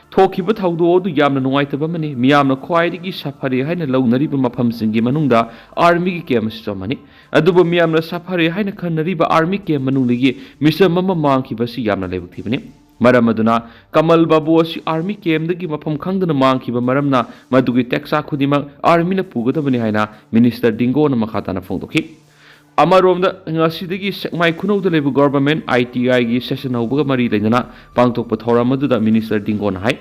ꯊꯣꯛꯈꯤꯕ ꯊꯧꯗꯣꯛ ꯑꯗꯨ ꯌꯥꯝꯅ ꯅꯨꯡꯉꯥꯏꯇꯕ ꯑꯃꯅꯤ꯫ ꯃꯤꯌꯥꯝꯅ ꯈ꯭ꯋꯥꯏꯗꯒꯤ ꯁꯥꯐꯔꯦ ꯍꯥꯏꯅ ꯂꯧꯅꯔꯤꯕ ꯃꯐꯝꯁꯤꯡꯒꯤ ꯃꯅꯨꯡꯗ Army ꯒꯤ camp ꯑꯁꯤꯁꯨ ꯑꯃꯅꯤ꯫ ꯑꯗꯨꯕꯨ ꯃꯤꯌꯥꯝꯅ ꯁꯥꯐꯔꯦ ꯍꯥꯏꯅ ꯈꯟꯅꯔꯤꯕ Army camp ꯃꯅꯨꯡꯗꯒꯤ ꯃꯤꯆꯝ ꯑꯃ ꯃꯥꯡꯈꯤꯕ ꯑꯁꯤ ꯌꯥꯝꯅ ꯂꯥꯏꯕꯛ ꯊꯤꯕꯅꯤ꯫ ꯃꯔꯝ ꯑꯗꯨꯅ ꯀꯃꯜ ꯕꯥꯕꯨ ꯑꯁꯤ Army camp ꯗꯒꯤ ꯃꯐꯝ ꯈꯪꯗꯅ ꯃꯥꯡꯈꯤꯕ ꯃꯔꯝꯅ ꯃꯗꯨꯒꯤ ꯇꯦꯛꯆꯥ ꯈꯨꯗꯤꯡꯃꯛ Army ꯅ ꯄꯨꯒꯗꯕꯅꯤ ꯍꯥꯏꯅ Minister ꯗꯤꯡꯒꯣꯅ ꯃꯈꯥ ꯇꯥꯅ ꯐꯣꯡꯗꯣꯛꯈꯤ꯫ ꯑꯃꯔꯣꯝꯗ, ꯉꯁꯤꯗꯒꯤ ꯁꯦꯛꯃꯥꯏ ꯈꯨꯅꯧꯗ ꯂꯩꯕ Government I T I ꯒꯤ session ꯍꯧꯕꯒ ꯃꯔꯤ ꯂꯩꯅꯅ ꯄꯥꯡꯊꯣꯛꯄ ꯊꯧꯔꯝ ꯑꯗꯨꯗ Minister ꯗꯤꯡꯒꯣꯅ ꯍꯥꯏ,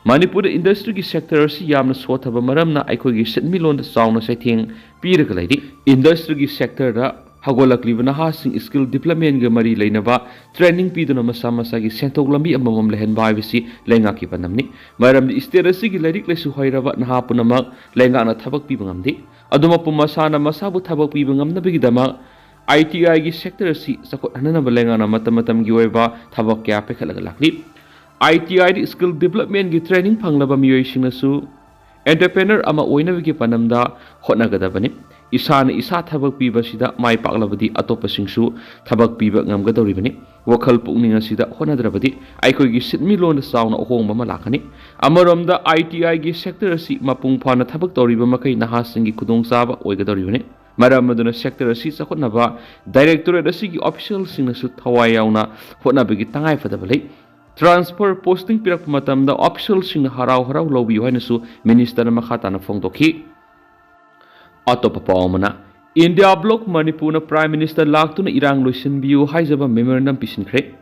ꯃꯅꯤꯄꯨꯔꯗ industry ꯒꯤ sector ꯑꯁꯤ ꯌꯥꯝꯅ ꯁꯣꯊꯕ ꯃꯔꯝꯅ ꯑꯩꯈꯣꯏꯒꯤ ꯁꯦꯟꯃꯤꯠꯂꯣꯟꯗ ꯆꯥꯎꯅ ꯆꯩꯊꯦꯡ ꯄꯤꯔꯒ ꯂꯩꯔꯤ꯫ Industry ꯒꯤ sector ꯗ ꯍꯧꯒꯠꯂꯛꯂꯤꯕ ꯅꯍꯥꯁꯤꯡ skill development ꯒ ꯃꯔꯤ ꯂꯩꯅꯕ training ꯄꯤꯗꯨꯅ ꯃꯁꯥ ꯃꯁꯥꯒꯤ ꯁꯦꯟꯊꯣꯛ ꯂꯝꯕꯤ ꯑꯃꯃꯝ ꯂꯩꯍꯟꯕ ꯍꯥꯏꯕꯁꯤ ꯂꯩꯉꯥꯛꯀꯤ ꯄꯥꯟꯗꯝꯅꯤ꯫ ꯃꯔꯝꯗꯤ state ꯑꯁꯤꯒꯤ ꯂꯥꯏꯔꯤꯛ ꯂꯥꯏꯁꯨ ꯍꯩꯔꯕ ꯅꯍꯥ ꯄꯨꯝꯅꯃꯛ ꯂꯩꯉꯥꯛꯅ ꯊꯕꯛ ꯄꯤꯕ ꯉꯝꯗꯦ꯫ ꯑꯗꯨ ꯃꯄꯨꯡ ꯃꯁꯥꯅ ꯃꯁꯥꯕꯨ ꯊꯕꯛ ꯄꯤꯕ ꯉꯝꯅꯕꯒꯤꯗꯃꯛ I T I ꯒꯤ sector ꯑꯁꯤ ꯆꯥꯎꯈꯠꯍꯟꯅꯕ ꯂꯩꯉꯥꯛꯅ ꯃꯇꯝ ꯃꯇꯝꯒꯤ ꯑꯣꯏꯕ ꯊꯕꯛ ꯀꯌꯥ ꯄꯥꯏꯈꯠꯂꯒ ꯂꯥꯛꯂꯤ꯫ I T I the skill development ꯒꯤ training ꯐꯪꯂꯕ ꯃꯤꯑꯣꯏꯁꯤꯡꯅꯁꯨ entrepreneur ꯑꯃ ꯑꯣꯏꯅꯕꯒꯤ ꯄꯥꯟꯗꯝꯗ ꯍꯣꯠꯅꯒꯗꯕꯅꯤ꯫ ꯏꯁꯥꯅ ꯏꯁꯥ ꯊꯕꯛ ꯄꯤꯕꯁꯤꯗ ꯃꯥꯏ ꯄꯥꯛꯂꯕꯗꯤ ꯑꯇꯣꯞꯄꯁꯤꯡꯁꯨ ꯊꯕꯛ ꯄꯤꯕ ꯉꯝꯒꯗꯧꯔꯤꯕꯅꯤ꯫ ꯋꯥꯈꯜ ꯄꯨꯛꯅꯤꯡ ꯑꯁꯤꯗ ꯍꯣꯠꯅꯗ꯭ꯔꯕꯗꯤ ꯑꯩꯈꯣꯏꯒꯤ ꯁꯦꯟꯃꯤꯠꯂꯣꯟꯗ ꯆꯥꯎꯅ ꯑꯍꯣꯡꯕ ꯑꯃ ꯂꯥꯛꯀꯅꯤ꯫ ꯑꯃꯔꯣꯝꯗ I T I ꯒꯤ sector ꯑꯁꯤ ꯃꯄꯨꯡ ꯐꯥꯅ ꯊꯕꯛ ꯇꯧꯔꯤꯕ ꯃꯈꯩ ꯅꯍꯥꯁꯤꯡꯒꯤ ꯈꯨꯗꯣꯡꯆꯥꯕ ꯑꯣꯏꯒꯗꯧꯔꯤꯕꯅꯤ꯫ ꯃꯔꯝ ꯑꯗꯨꯅ sector ꯑꯁꯤ ꯆꯥꯎꯈꯠꯅꯕ directorate ꯑꯁꯤꯒꯤ official ꯁꯤꯡꯅꯁꯨ ꯊꯋꯥꯏ ꯌꯥꯎꯅ ꯍꯣꯠꯅꯕꯒꯤ ꯇꯉꯥꯏꯐꯗꯕ ꯂꯩ꯫ Transfer posting ꯄꯤꯔꯛꯄ ꯃꯇꯝꯗ official ꯁꯤꯡꯅ ꯍꯔꯥꯎ ꯍꯔꯥꯎ ꯂꯧꯕꯤꯌꯨ ꯍꯥꯏꯅꯁꯨ Minister ꯅ ꯃꯈꯥ ꯇꯥꯅ ꯐꯣꯡꯗꯣꯛꯈꯤ꯫ ꯑꯇꯣꯞꯄ ꯄꯥꯎ ꯑꯃꯅ, ꯏꯟꯗꯤꯌꯥ ꯕ꯭ꯂꯣꯛ ꯃꯅꯤꯄꯨꯔꯅ ꯄ꯭ꯔꯥꯏꯝ ꯃꯤꯅꯤꯁꯇꯔ ꯂꯥꯛꯇꯨꯅ ꯏꯔꯥꯡ ꯂꯣꯏꯁꯤꯟꯕꯤꯌꯨ ꯍꯥꯏꯖꯕ ꯃꯦꯃꯣꯔꯦꯟꯗꯝ ꯄꯤꯁꯤꯟꯈ꯭ꯔꯦ꯫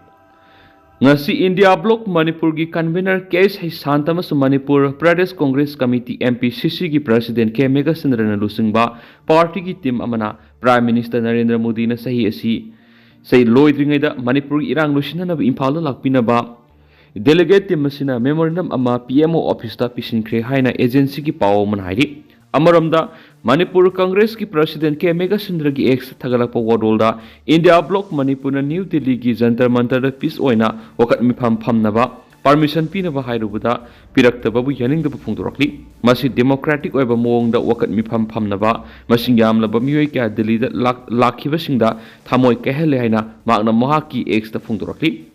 ꯉꯁꯤ ꯏꯟꯗꯤꯌꯥ ꯕ꯭ꯂꯣꯛ ꯃꯅꯤꯄꯨꯔꯒꯤ ꯀꯟꯚꯦꯅꯔ ꯀꯦ ꯑꯦꯁ ꯍꯩꯁꯥꯟꯇ ꯑꯃꯁꯨꯡ Manipur Pradesh Congress committee, M P ꯁꯤ ꯁꯤꯒꯤ ꯄ꯭ꯔꯁꯤꯗꯦꯟ ꯀꯦ ꯃꯦꯘꯆꯟꯗ꯭ꯔꯅ ꯂꯨꯆꯤꯡꯕ ꯄꯥꯔꯇꯤꯒꯤ ꯇꯤꯝ ꯑꯃꯅ ꯄ꯭ꯔꯥꯏꯝ ꯃꯤꯅꯤꯁꯇꯔ ꯅꯔꯦꯟꯗ꯭ꯔ ꯃꯣꯗꯤꯅ ꯆꯍꯤ ꯑꯁꯤ, ꯆꯍꯤ ꯂꯣꯏꯗ꯭ꯔꯤꯉꯩꯗ ꯃꯅꯤꯄꯨꯔꯒꯤ ꯏꯔꯥꯡ ꯂꯣꯏꯁꯤꯟꯅꯅꯕ ꯏꯝꯐꯥꯜꯗ ꯂꯥꯛꯄꯤꯅꯕ ꯗꯦꯂꯤꯒꯦꯠ ꯇꯤꯝ ꯑꯁꯤꯅ ꯃꯦꯃꯣꯔꯦꯟꯗꯝ ꯑꯃ ꯄꯤ ꯑꯦꯝ ꯑꯣ ꯑꯣꯐꯤꯁꯇ ꯄꯤꯁꯤꯟꯈ꯭ꯔꯦ ꯍꯥꯏꯅ ꯑꯦꯖꯦꯟꯁꯤꯒꯤ ꯄꯥꯎ ꯑꯃꯅ ꯍꯥꯏꯔꯤ꯫ ꯑꯃꯔꯣꯝꯗ, ꯃꯅꯤꯄꯨꯔ ꯀꯪꯒ꯭ꯔꯦꯁꯀꯤ ꯄ꯭ꯔꯁꯤꯗꯦꯟ ꯀꯦ ꯃꯦꯘꯆꯟꯗ꯭ꯔꯒꯤ ꯑꯦꯛꯁꯇ ꯊꯥꯒꯠꯂꯛꯄ ꯋꯥꯔꯣꯜꯗ, ꯏꯟꯗꯤꯌꯥ ꯕ꯭ꯂꯣꯛ ꯃꯅꯤꯄꯨꯔꯅ ꯅ꯭ꯌꯨ ꯗꯤꯜꯂꯤꯒꯤ ꯖꯟꯇꯔ ꯃꯟꯇꯔꯗ ꯄꯤꯁ ꯑꯣꯏꯅ ꯋꯥꯀꯠ ꯃꯤꯐꯝ ꯐꯝꯅꯕ ꯄꯥꯔꯃꯤꯁꯟ ꯄꯤꯅꯕ ꯍꯥꯏꯔꯨꯕꯗ ꯄꯤꯔꯛꯇꯕꯕꯨ ꯌꯥꯅꯤꯡꯗꯕ ꯐꯣꯡꯗꯣꯔꯛꯂꯤ꯫ ꯃꯁꯤ ꯗꯦꯃꯣꯀ꯭ꯔꯦꯇꯤꯛ ꯑꯣꯏꯕ ꯃꯑꯣꯡꯗ ꯋꯥꯀꯠ ꯃꯤꯐꯝ ꯐꯝꯅꯕ ꯃꯁꯤꯡ ꯌꯥꯝꯂꯕ ꯃꯤꯑꯣꯏ ꯀꯌꯥ ꯗꯤꯜꯂꯤꯗ ꯂꯥꯛ-, ꯂꯥꯛꯈꯤꯕꯁꯤꯡꯗ ꯊꯃꯣꯏ ꯀꯥꯏꯍꯜꯂꯦ ꯍꯥꯏꯅ ꯃꯍꯥꯛꯅ ꯃꯍꯥꯛꯀꯤ ꯑꯦꯛꯁꯇ ꯐꯣꯡꯗꯣꯔꯛꯂꯤ꯫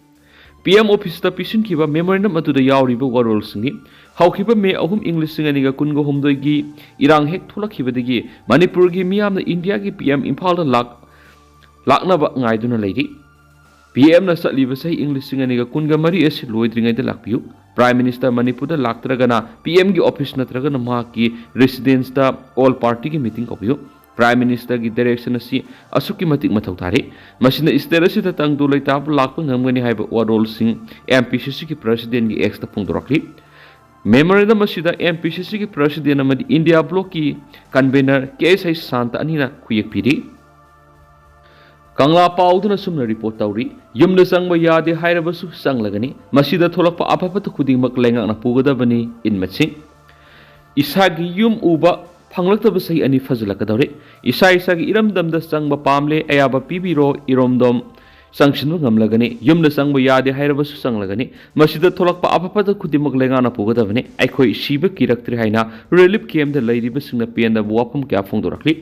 ꯄꯤ ꯑꯦꯝ ꯑꯣꯐꯤꯁꯇ ꯄꯤꯁꯤꯟꯈꯤꯕ ꯃꯦꯃꯣꯔꯦꯟꯗꯝ ꯑꯗꯨꯗ ꯌꯥꯎꯔꯤꯕ ꯋꯥꯔꯣꯜꯁꯤꯡꯅꯤ꯫ ꯍꯧꯈꯤꯕ ꯃꯦ ꯑꯍꯨꯝ, ꯏꯪ ꯂꯤꯁꯤꯡ ꯑꯅꯤꯒ ꯀꯨꯟꯒ ꯍꯨꯝꯗꯣꯏꯒꯤ ꯏꯔꯥꯡ ꯍꯦꯛ ꯊꯣꯛꯂꯛꯈꯤꯕꯗꯒꯤ ꯃꯅꯤꯄꯨꯔꯒꯤ ꯃꯤꯌꯥꯝꯅ ꯏꯟꯗꯤꯌꯥꯒꯤ ꯄꯤ ꯑꯦꯝ ꯏꯝꯐꯥꯜꯗ ꯂꯥꯛ-, ꯂꯥꯛꯅꯕ ꯉꯥꯏꯗꯨꯅ ꯂꯩꯔꯤ꯫ ꯄꯤ ꯑꯦꯝꯅ ꯆꯠꯂꯤꯕ ꯆꯍꯤ ꯏꯪ ꯂꯤꯁꯤꯡ ꯑꯅꯤꯒ ꯀꯨꯟꯒ ꯃꯔꯤ ꯑꯁꯤ ꯂꯣꯏꯗ꯭ꯔꯤꯉꯩꯗ ꯂꯥꯛꯄꯤꯌꯨ꯫ ꯄ꯭ꯔꯥꯏꯝ ꯃꯤꯅꯤꯁꯇꯔ ꯃꯅꯤꯄꯨꯔꯗ ꯂꯥꯛꯇ꯭ꯔꯒꯅ ꯄꯤ ꯑꯦꯝꯒꯤ ꯑꯣꯐꯤꯁ ꯅꯠꯇ꯭ꯔꯒꯅ ꯃꯍꯥꯛꯀꯤ ꯔꯦꯁꯤꯗꯦꯟꯁꯇ ꯑꯣꯜ ꯄꯥꯔꯇꯤꯒꯤ ꯃꯤꯇꯤꯡ ꯀꯧꯕꯤꯌꯨ꯫ ꯄ꯭ꯔꯥꯏꯝ ꯃꯤꯅꯤꯁꯇꯔꯒꯤ ꯗꯥꯏꯔꯦꯛꯁꯟ ꯑꯁꯤ ꯑꯁꯨꯛꯀꯤ ꯃꯇꯤꯛ ꯃꯊꯧ ꯇꯥꯔꯤ꯫ ꯃꯁꯤꯅ ꯁ꯭ꯇꯦꯠ ꯑꯁꯤꯗ ꯇꯪꯗꯨ ꯂꯩꯇꯥꯕ ꯂꯥꯛꯄ ꯉꯝꯒꯅꯤ ꯍꯥꯏꯕ ꯋꯥꯔꯣꯜꯁꯤꯡ ꯑꯦꯝ ꯄꯤ ꯁꯤ ꯁꯤꯒꯤ ꯄ꯭ꯔꯁꯤꯗꯦꯟꯒꯤ ꯑꯦꯛꯁꯇ ꯐꯣꯡꯗꯣꯔꯛꯂꯤ꯫ ꯃꯦꯃꯣꯔꯦꯟꯗꯝ ꯑꯁꯤꯗ ꯑꯦꯝ ꯄꯤ ꯁꯤ ꯁꯤꯒꯤ ꯄ꯭ꯔꯁꯤꯗꯦꯟ ꯑꯃꯗꯤ ꯏꯟꯗꯤꯌꯥ ꯕ꯭ꯂꯣꯛꯀꯤ ꯀꯟꯚꯦꯅꯔ ꯀꯦ ꯑꯦꯁ ꯍꯩꯁꯥꯟꯇ ꯑꯅꯤꯅ ꯈꯨꯌꯦꯛ ꯄꯤꯔꯤ꯫ ꯀꯪꯂꯥ ꯄꯥꯎꯗꯨꯅ ꯁꯨꯝꯅ ꯔꯤꯄꯣꯔꯠ ꯇꯧꯔꯤ, ꯌꯨꯝꯗ ꯆꯪꯕ ꯌꯥꯗꯦ ꯍꯥꯏꯔꯕꯁꯨ ꯆꯪꯂꯒꯅꯤ꯫ ꯃꯁꯤꯗ ꯊꯣꯛꯂꯛꯄ ꯑꯐ ꯐꯠꯇ ꯈꯨꯗꯤꯡꯃꯛ ꯂꯩꯉꯥꯛꯅ ꯄꯨꯒꯗꯕꯅꯤ, ꯏꯟꯃꯠꯁꯤꯡ꯫ ꯏꯁꯥꯒꯤ ꯌꯨꯝ ꯎꯕ ꯐꯪꯂꯛꯇꯕ ꯆꯍꯤ ꯑꯅꯤ ꯐꯥꯖꯤꯜꯂꯛꯀꯗꯧꯔꯦ꯫ ꯏꯁꯥ ꯏꯁꯥꯒꯤ ꯏꯔꯝꯗꯝꯗ ꯆꯪꯕ ꯄꯥꯝꯂꯦ, ꯑꯌꯥꯕ ꯄꯤꯕꯤꯔꯣ, ꯏꯔꯣꯝꯗꯣꯝ ꯆꯪꯁꯤꯟꯕ ꯉꯝꯂꯒꯅꯤ꯫ ꯌꯨꯝꯗ ꯆꯪꯕ ꯌꯥꯗꯦ ꯍꯥꯏꯔꯕꯁꯨ ꯆꯪꯂꯒꯅꯤ꯫ ꯃꯁꯤꯗ ꯊꯣꯛꯂꯛꯄ ꯑꯐ ꯐꯠꯇ ꯈꯨꯗꯤꯡꯃꯛ ꯂꯩꯉꯥꯛꯅ ꯄꯨꯒꯗꯕꯅꯤ꯫ ꯑꯩꯈꯣꯏ ꯁꯤꯕ ꯀꯤꯔꯛꯇ꯭ꯔꯦ ꯍꯥꯏꯅ ꯔꯤꯂꯤꯐ ꯀꯦꯝꯗ ꯂꯩꯔꯤꯕꯁꯤꯡꯅ ꯄꯦꯟꯗꯕ ꯋꯥꯐꯝ ꯀꯌꯥ ꯐꯣꯡꯗꯣꯔꯛꯂꯤ꯫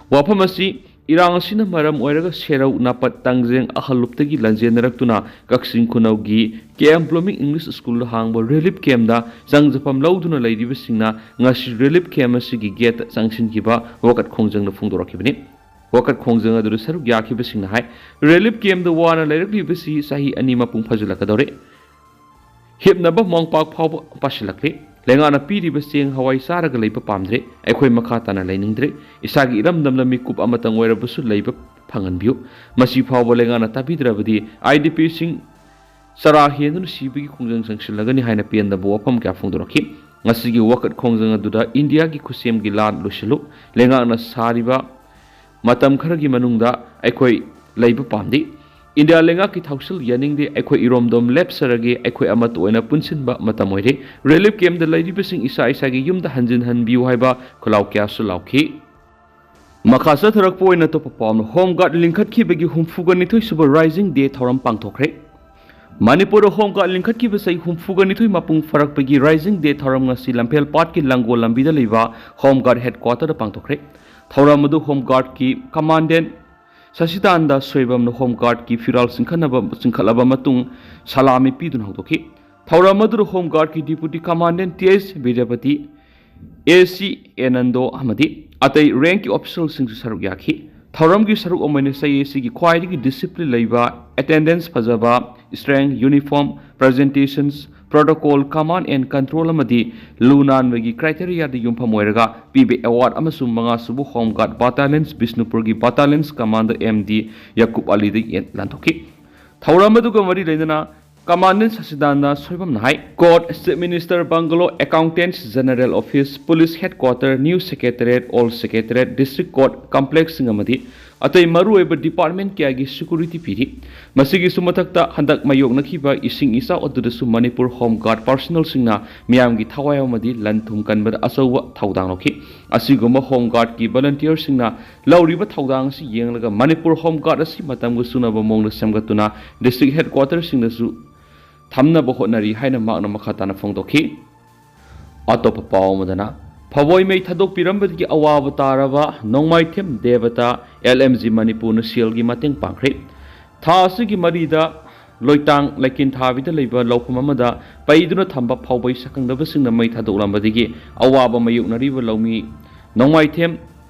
ꯋꯥꯐꯝ ꯑꯁꯤ ꯏꯔꯥꯡ ꯑꯁꯤꯅ ꯃꯔꯝ ꯑꯣꯏꯔꯒ ꯁꯦꯔꯧ, ꯅꯥꯄꯠ, ꯇꯥꯡꯖꯦꯡ, ꯑꯍꯜꯂꯨꯞꯇꯒꯤ ꯂꯥꯟꯖꯦꯟꯅꯔꯛꯇꯨꯅ ꯀꯛꯆꯤꯡ ꯈꯨꯅꯧꯒꯤ ꯀꯦ ꯑꯦꯝ ꯕ꯭ꯂꯨꯃꯤꯡ ꯏꯪꯂꯤꯁ ꯁ꯭ꯀꯨꯜꯗ ꯍꯥꯡꯕ ꯔꯤꯂꯤꯐ ꯀꯦꯝꯗ ꯆꯪꯖꯐꯝ ꯂꯧꯗꯨꯅ ꯂꯩꯔꯤꯕꯁꯤꯡꯅ ꯉꯁꯤ ꯔꯤꯂꯤꯐ ꯀꯦꯝ ꯑꯁꯤꯒꯤ ꯒꯦꯠꯇ ꯆꯪꯁꯤꯟꯈꯤꯕ ꯋꯥꯀꯠ ꯈꯣꯡꯖꯪꯗ ꯐꯣꯡꯗꯣꯔꯛꯈꯤꯕꯅꯤ꯫ ꯋꯥꯀꯠ ꯈꯣꯡꯖꯪ ꯑꯗꯨꯗ ꯁꯔꯨꯛ ꯌꯥꯈꯤꯕꯁꯤꯡꯅ ꯍꯥꯏ, ꯔꯤꯂꯤꯐ ꯀꯦꯝꯗ ꯋꯥꯅ ꯂꯩꯔꯛꯂꯤꯕꯁꯤ ꯆꯍꯤ ꯑꯅꯤ ꯃꯄꯨꯡ ꯐꯥꯖꯤꯜꯂꯛꯀꯗꯧꯔꯦ꯫ ꯍꯤꯞꯅꯕ ꯃꯣꯝꯄꯥꯛ ꯐꯥꯎꯕ ꯄꯥꯁꯤꯜꯂꯛꯂꯤ꯫ ꯂꯩꯉꯥꯛꯅ ꯄꯤꯔꯤꯕ ꯆꯦꯡ ꯍꯋꯥꯏ ꯆꯥꯔꯒ ꯂꯩꯕ ꯄꯥꯝꯗ꯭ꯔꯦ꯫ ꯑꯩꯈꯣꯏ ꯃꯈꯥ ꯇꯥꯅ ꯂꯩꯅꯤꯡꯗ꯭ꯔꯦ꯫ ꯏꯁꯥꯒꯤ ꯏꯔꯝꯗꯝꯗ ꯃꯤꯀꯨꯞ ꯑꯃꯇꯪ ꯑꯣꯏꯔꯕꯁꯨ ꯂꯩꯕ ꯐꯪꯍꯟꯕꯤꯌꯨ꯫ ꯃꯁꯤ ꯐꯥꯎꯕ ꯂꯩꯉꯥꯛꯅ ꯇꯥꯕꯤꯗ꯭ꯔꯕꯗꯤ ꯑꯥꯏ ꯗꯤ ꯄꯤꯁꯤꯡ ꯆꯔꯥ ꯍꯦꯟꯗꯨꯅ ꯁꯤꯕꯒꯤ ꯈꯣꯡꯖꯪ ꯆꯪꯁꯤꯜꯂꯒꯅꯤ ꯍꯥꯏꯅ ꯄꯦꯟꯗꯕ ꯋꯥꯐꯝ ꯀꯌꯥ ꯐꯣꯡꯗꯣꯔꯛꯈꯤ꯫ ꯉꯁꯤꯒꯤ ꯋꯥꯀꯠ ꯈꯣꯡꯖꯪ ꯑꯗꯨꯗ ꯏꯟꯗꯤꯌꯥꯒꯤ ꯈꯨꯠꯁꯦꯝꯒꯤ ꯂꯥꯟ ꯂꯣꯏꯁꯤꯜꯂꯨ, ꯂꯩꯉꯥꯛꯅ ꯁꯥꯔꯤꯕ ꯃꯇꯝ ꯈꯔꯒꯤ ꯃꯅꯨꯡꯗ ꯑꯩꯈꯣꯏ ꯂꯩꯕ ꯄꯥꯝꯗꯦ꯫ ꯏꯟꯗꯤꯌꯥ ꯂꯩꯉꯥꯛꯀꯤ ꯊꯧꯁꯤꯜ ꯌꯥꯅꯤꯡꯗꯦ꯫ ꯑꯩꯈꯣꯏ ꯏꯔꯣꯝꯗꯣꯝ ꯂꯦꯞꯆꯔꯒꯦ꯫ ꯑꯩꯈꯣꯏ ꯑꯃꯠꯇ ꯑꯣꯏꯅ ꯄꯨꯟꯁꯤꯟꯕ ꯃꯇꯝ ꯑꯣꯏꯔꯦ꯫ ꯔꯤꯂꯤꯐ ꯀꯦꯝꯞꯇ ꯂꯩꯔꯤꯕꯁꯤꯡ ꯏꯁꯥ ꯏꯁꯥꯒꯤ ꯌꯨꯝꯗ ꯍꯟꯖꯤꯟ ꯍꯟꯕꯤꯌꯨ ꯍꯥꯏꯕ ꯈꯨꯜꯂꯥꯎ ꯀꯌꯥꯁꯨ ꯂꯥꯎꯈꯤ꯫ ꯃꯈꯥ ꯆꯠꯊꯔꯛꯄ ꯑꯣꯏꯅ ꯑꯇꯣꯞꯄ ꯄꯥꯎ ꯑꯃꯅ, ꯍꯣꯝ ꯒꯥꯔꯗ ꯂꯤꯡꯈꯠꯈꯤꯕꯒꯤ ꯍꯨꯝꯐꯨꯒ ꯅꯤꯊꯣꯏ ꯁꯨꯕ ꯔꯥꯏꯖꯤꯡ ꯗꯦ ꯊꯧꯔꯝ ꯄꯥꯡꯊꯣꯛꯈ꯭ꯔꯦ꯫ ꯃꯅꯤꯄꯨꯔꯗ ꯍꯣꯝ ꯒꯥꯔꯗ ꯂꯤꯡꯈꯠꯈꯤꯕ ꯆꯍꯤ ꯍꯨꯝꯐꯨꯒ ꯅꯤꯊꯣꯏ ꯃꯄꯨꯡ ꯐꯥꯔꯛꯄꯒꯤ ꯔꯥꯏꯖꯤꯡ ꯗꯦ ꯊꯧꯔꯝ ꯉꯁꯤ ꯂꯝꯐꯦꯜ ꯄꯥꯠꯀꯤ ꯂꯥꯡꯒꯣꯜ ꯂꯝꯕꯤꯗ ꯂꯩꯕ ꯍꯣꯝ ꯒꯥꯔꯗ ꯍꯦꯗ ꯀ꯭ꯋꯥꯇꯔꯗ ꯄꯥꯡꯊꯣꯛꯈ꯭ꯔꯦ꯫ ꯊꯧꯔꯝ ꯑꯗꯨ ꯍꯣꯝ ꯒꯥꯔꯗꯀꯤ ꯀꯃꯥꯟꯗꯦꯟ ꯁꯁꯤꯗꯥꯅꯟꯗ ꯁꯣꯏꯕꯝꯅ ꯍꯣꯝ ꯒꯥꯔꯗꯀꯤ ꯐꯤꯔꯥꯜ ꯆꯤꯡꯈꯠꯅꯕ, ꯆꯤꯡꯈꯠꯂꯕ ꯃꯇꯨꯡ ꯁꯂꯥꯃꯤ ꯄꯤꯗꯨꯅ ꯍꯧꯗꯣꯛꯈꯤ꯫ ꯊꯧꯔꯝ ꯑꯗꯨꯗ ꯍꯣꯝ ꯒꯥꯔꯗꯀꯤ ꯗꯤꯄꯨꯇꯤ ꯀꯃꯥꯟꯗꯦꯟ ꯇꯤ ꯑꯦꯁ ꯕꯤꯗ꯭ꯌꯥꯄꯇꯤ, ꯑꯦ ꯁꯤ ꯑꯦꯅꯟꯗꯣ ꯑꯃꯗꯤ ꯑꯇꯩ ꯔꯦꯡꯀꯤ ꯑꯣꯐꯤꯁꯤꯌꯦꯜꯁꯤꯡꯁꯨ ꯁꯔꯨꯛ ꯌꯥꯈꯤ꯫ ꯊꯧꯔꯝꯒꯤ ꯁꯔꯨꯛ ꯑꯃ ꯑꯣꯏꯅ ꯆꯍꯤ ꯑꯁꯤꯒꯤ ꯈ꯭ꯋꯥꯏꯗꯒꯤ ꯗꯤꯁꯤꯄ꯭ꯂꯤꯟ ꯂꯩꯕ, ꯑꯦꯇꯦꯟꯗꯦꯟꯁ ꯐꯖꯕ, strength, uniform, presentations, protocol, command and control ꯑꯃꯗꯤ ꯂꯨ ꯅꯥꯟꯕꯒꯤ ꯀ꯭ꯔꯥꯏꯇꯦꯔꯤꯌꯥꯗ ꯌꯨꯝꯐꯝ ꯑꯣꯏꯔꯒ ꯄꯤꯕ ꯑꯦꯋꯥꯔꯗ ꯑꯃꯁꯨꯡ ꯃꯉꯥꯁꯨꯕ ꯍꯣꯝ ꯒꯥꯔꯗ ꯕꯥꯇꯥꯂꯤꯌꯟꯁ ꯕꯤꯁꯅꯨꯄꯨꯔꯒꯤ battalions commander M D Yakub ꯑꯂꯤꯗ ꯌꯦꯟ ꯂꯥꯟꯊꯣꯛꯈꯤ꯫ ꯊꯧꯔꯝ ꯑꯗꯨꯒ ꯃꯔꯤ ꯂꯩꯅꯅ ꯀꯃꯥꯟꯗꯦꯟ ꯁꯁꯤꯗꯥꯅꯟꯗ ꯁꯣꯏꯕꯝꯅ high, court, chief minister bungalow, accountants general office, police headquarter, new secretariat, old secretariat, district court ꯀꯝꯄ꯭ꯂꯦꯛꯁꯁꯤꯡ ꯑꯃꯗꯤ ꯑꯇꯩ ꯃꯔꯨꯑꯣꯏꯕ ꯗꯤꯄꯥꯔꯠꯃꯦꯟꯠ ꯀꯌꯥꯒꯤ ꯁꯦꯀ꯭ꯌꯨꯔꯤꯇꯤ ꯄꯤꯔꯤ꯫ ꯃꯁꯤꯒꯤꯁꯨ ꯃꯊꯛꯇ, ꯍꯟꯗꯛ ꯃꯥꯌꯣꯛꯅꯈꯤꯕ ꯏꯁꯤꯡ ꯏꯆꯥꯎ ꯑꯗꯨꯗꯁꯨ ꯃꯅꯤꯄꯨꯔ ꯍꯣꯝ ꯒꯥꯔꯗ ꯄꯥꯔꯁꯣꯅꯦꯜꯁꯤꯡꯅ ꯃꯤꯌꯥꯝꯒꯤ ꯊꯋꯥꯏ ꯑꯃꯗꯤ ꯂꯟ ꯊꯨꯝ ꯀꯟꯕꯗ ꯑꯆꯧꯕ ꯊꯧꯗꯥꯡ ꯂꯧꯈꯤ꯫ ꯑꯁꯤꯒꯨꯝꯕ ꯍꯣꯝ ꯒꯥꯔꯗꯀꯤ ꯚꯣꯂꯨꯟꯇꯤꯌꯔꯁꯤꯡꯅ ꯂꯧꯔꯤꯕ ꯊꯧꯗꯥꯡ ꯑꯁꯤ ꯌꯦꯡꯂꯒ ꯃꯅꯤꯄꯨꯔ ꯍꯣꯝ ꯒꯥꯔꯗ ꯑꯁꯤ ꯃꯇꯝꯒ ꯆꯨꯅꯕ ꯃꯑꯣꯡꯗ ꯁꯦꯝꯒꯠꯇꯨꯅ ꯗꯤꯁꯇ꯭ꯔꯤꯛ ꯍꯦꯗꯀ꯭ꯋꯥꯇꯔꯁꯤꯡꯗꯁꯨ ꯊꯝꯅꯕ ꯍꯣꯠꯅꯔꯤ ꯍꯥꯏꯅ ꯃꯍꯥꯛꯅ ꯃꯈꯥ ꯇꯥꯅ ꯐꯣꯡꯗꯣꯛꯈꯤ꯫ ꯑꯇꯣꯞꯄ ꯄꯥꯎ ꯑꯃꯗꯅ, ꯐꯕꯣꯏ ꯃꯩ ꯊꯥꯗꯣꯛꯄꯤꯔꯝꯕꯗꯒꯤ ꯑꯋꯥꯕ ꯇꯥꯔꯕ ꯅꯣꯡꯃꯥꯏꯊꯦꯝ ꯗꯦꯕꯇꯥ ꯑꯦꯜ ꯑꯦꯝ ꯖꯤ ꯃꯅꯤꯄꯨꯔꯅ ꯁꯦꯜꯒꯤ ꯃꯇꯦꯡ ꯄꯥꯡꯈ꯭ꯔꯦ꯫ ꯊꯥ ꯑꯁꯤꯒꯤ ꯃꯔꯤꯗ ꯂꯣꯏꯇꯥꯡ ꯂꯩꯀꯤꯟꯊꯥꯕꯤꯗ ꯂꯩꯕ ꯂꯧꯐꯝ ꯑꯃꯗ ꯄꯩꯗꯨꯅ ꯊꯝꯕ ꯐꯥꯎꯕꯩ ꯁꯛꯈꯪꯗꯕꯁꯤꯡꯅ ꯃꯩ ꯊꯥꯗꯣꯛꯂꯝꯕꯗꯒꯤ ꯑꯋꯥꯕ ꯃꯥꯌꯣꯛꯅꯔꯤꯕ ꯂꯧꯃꯤ ꯅꯣꯡꯃꯥꯏꯊꯦꯝ,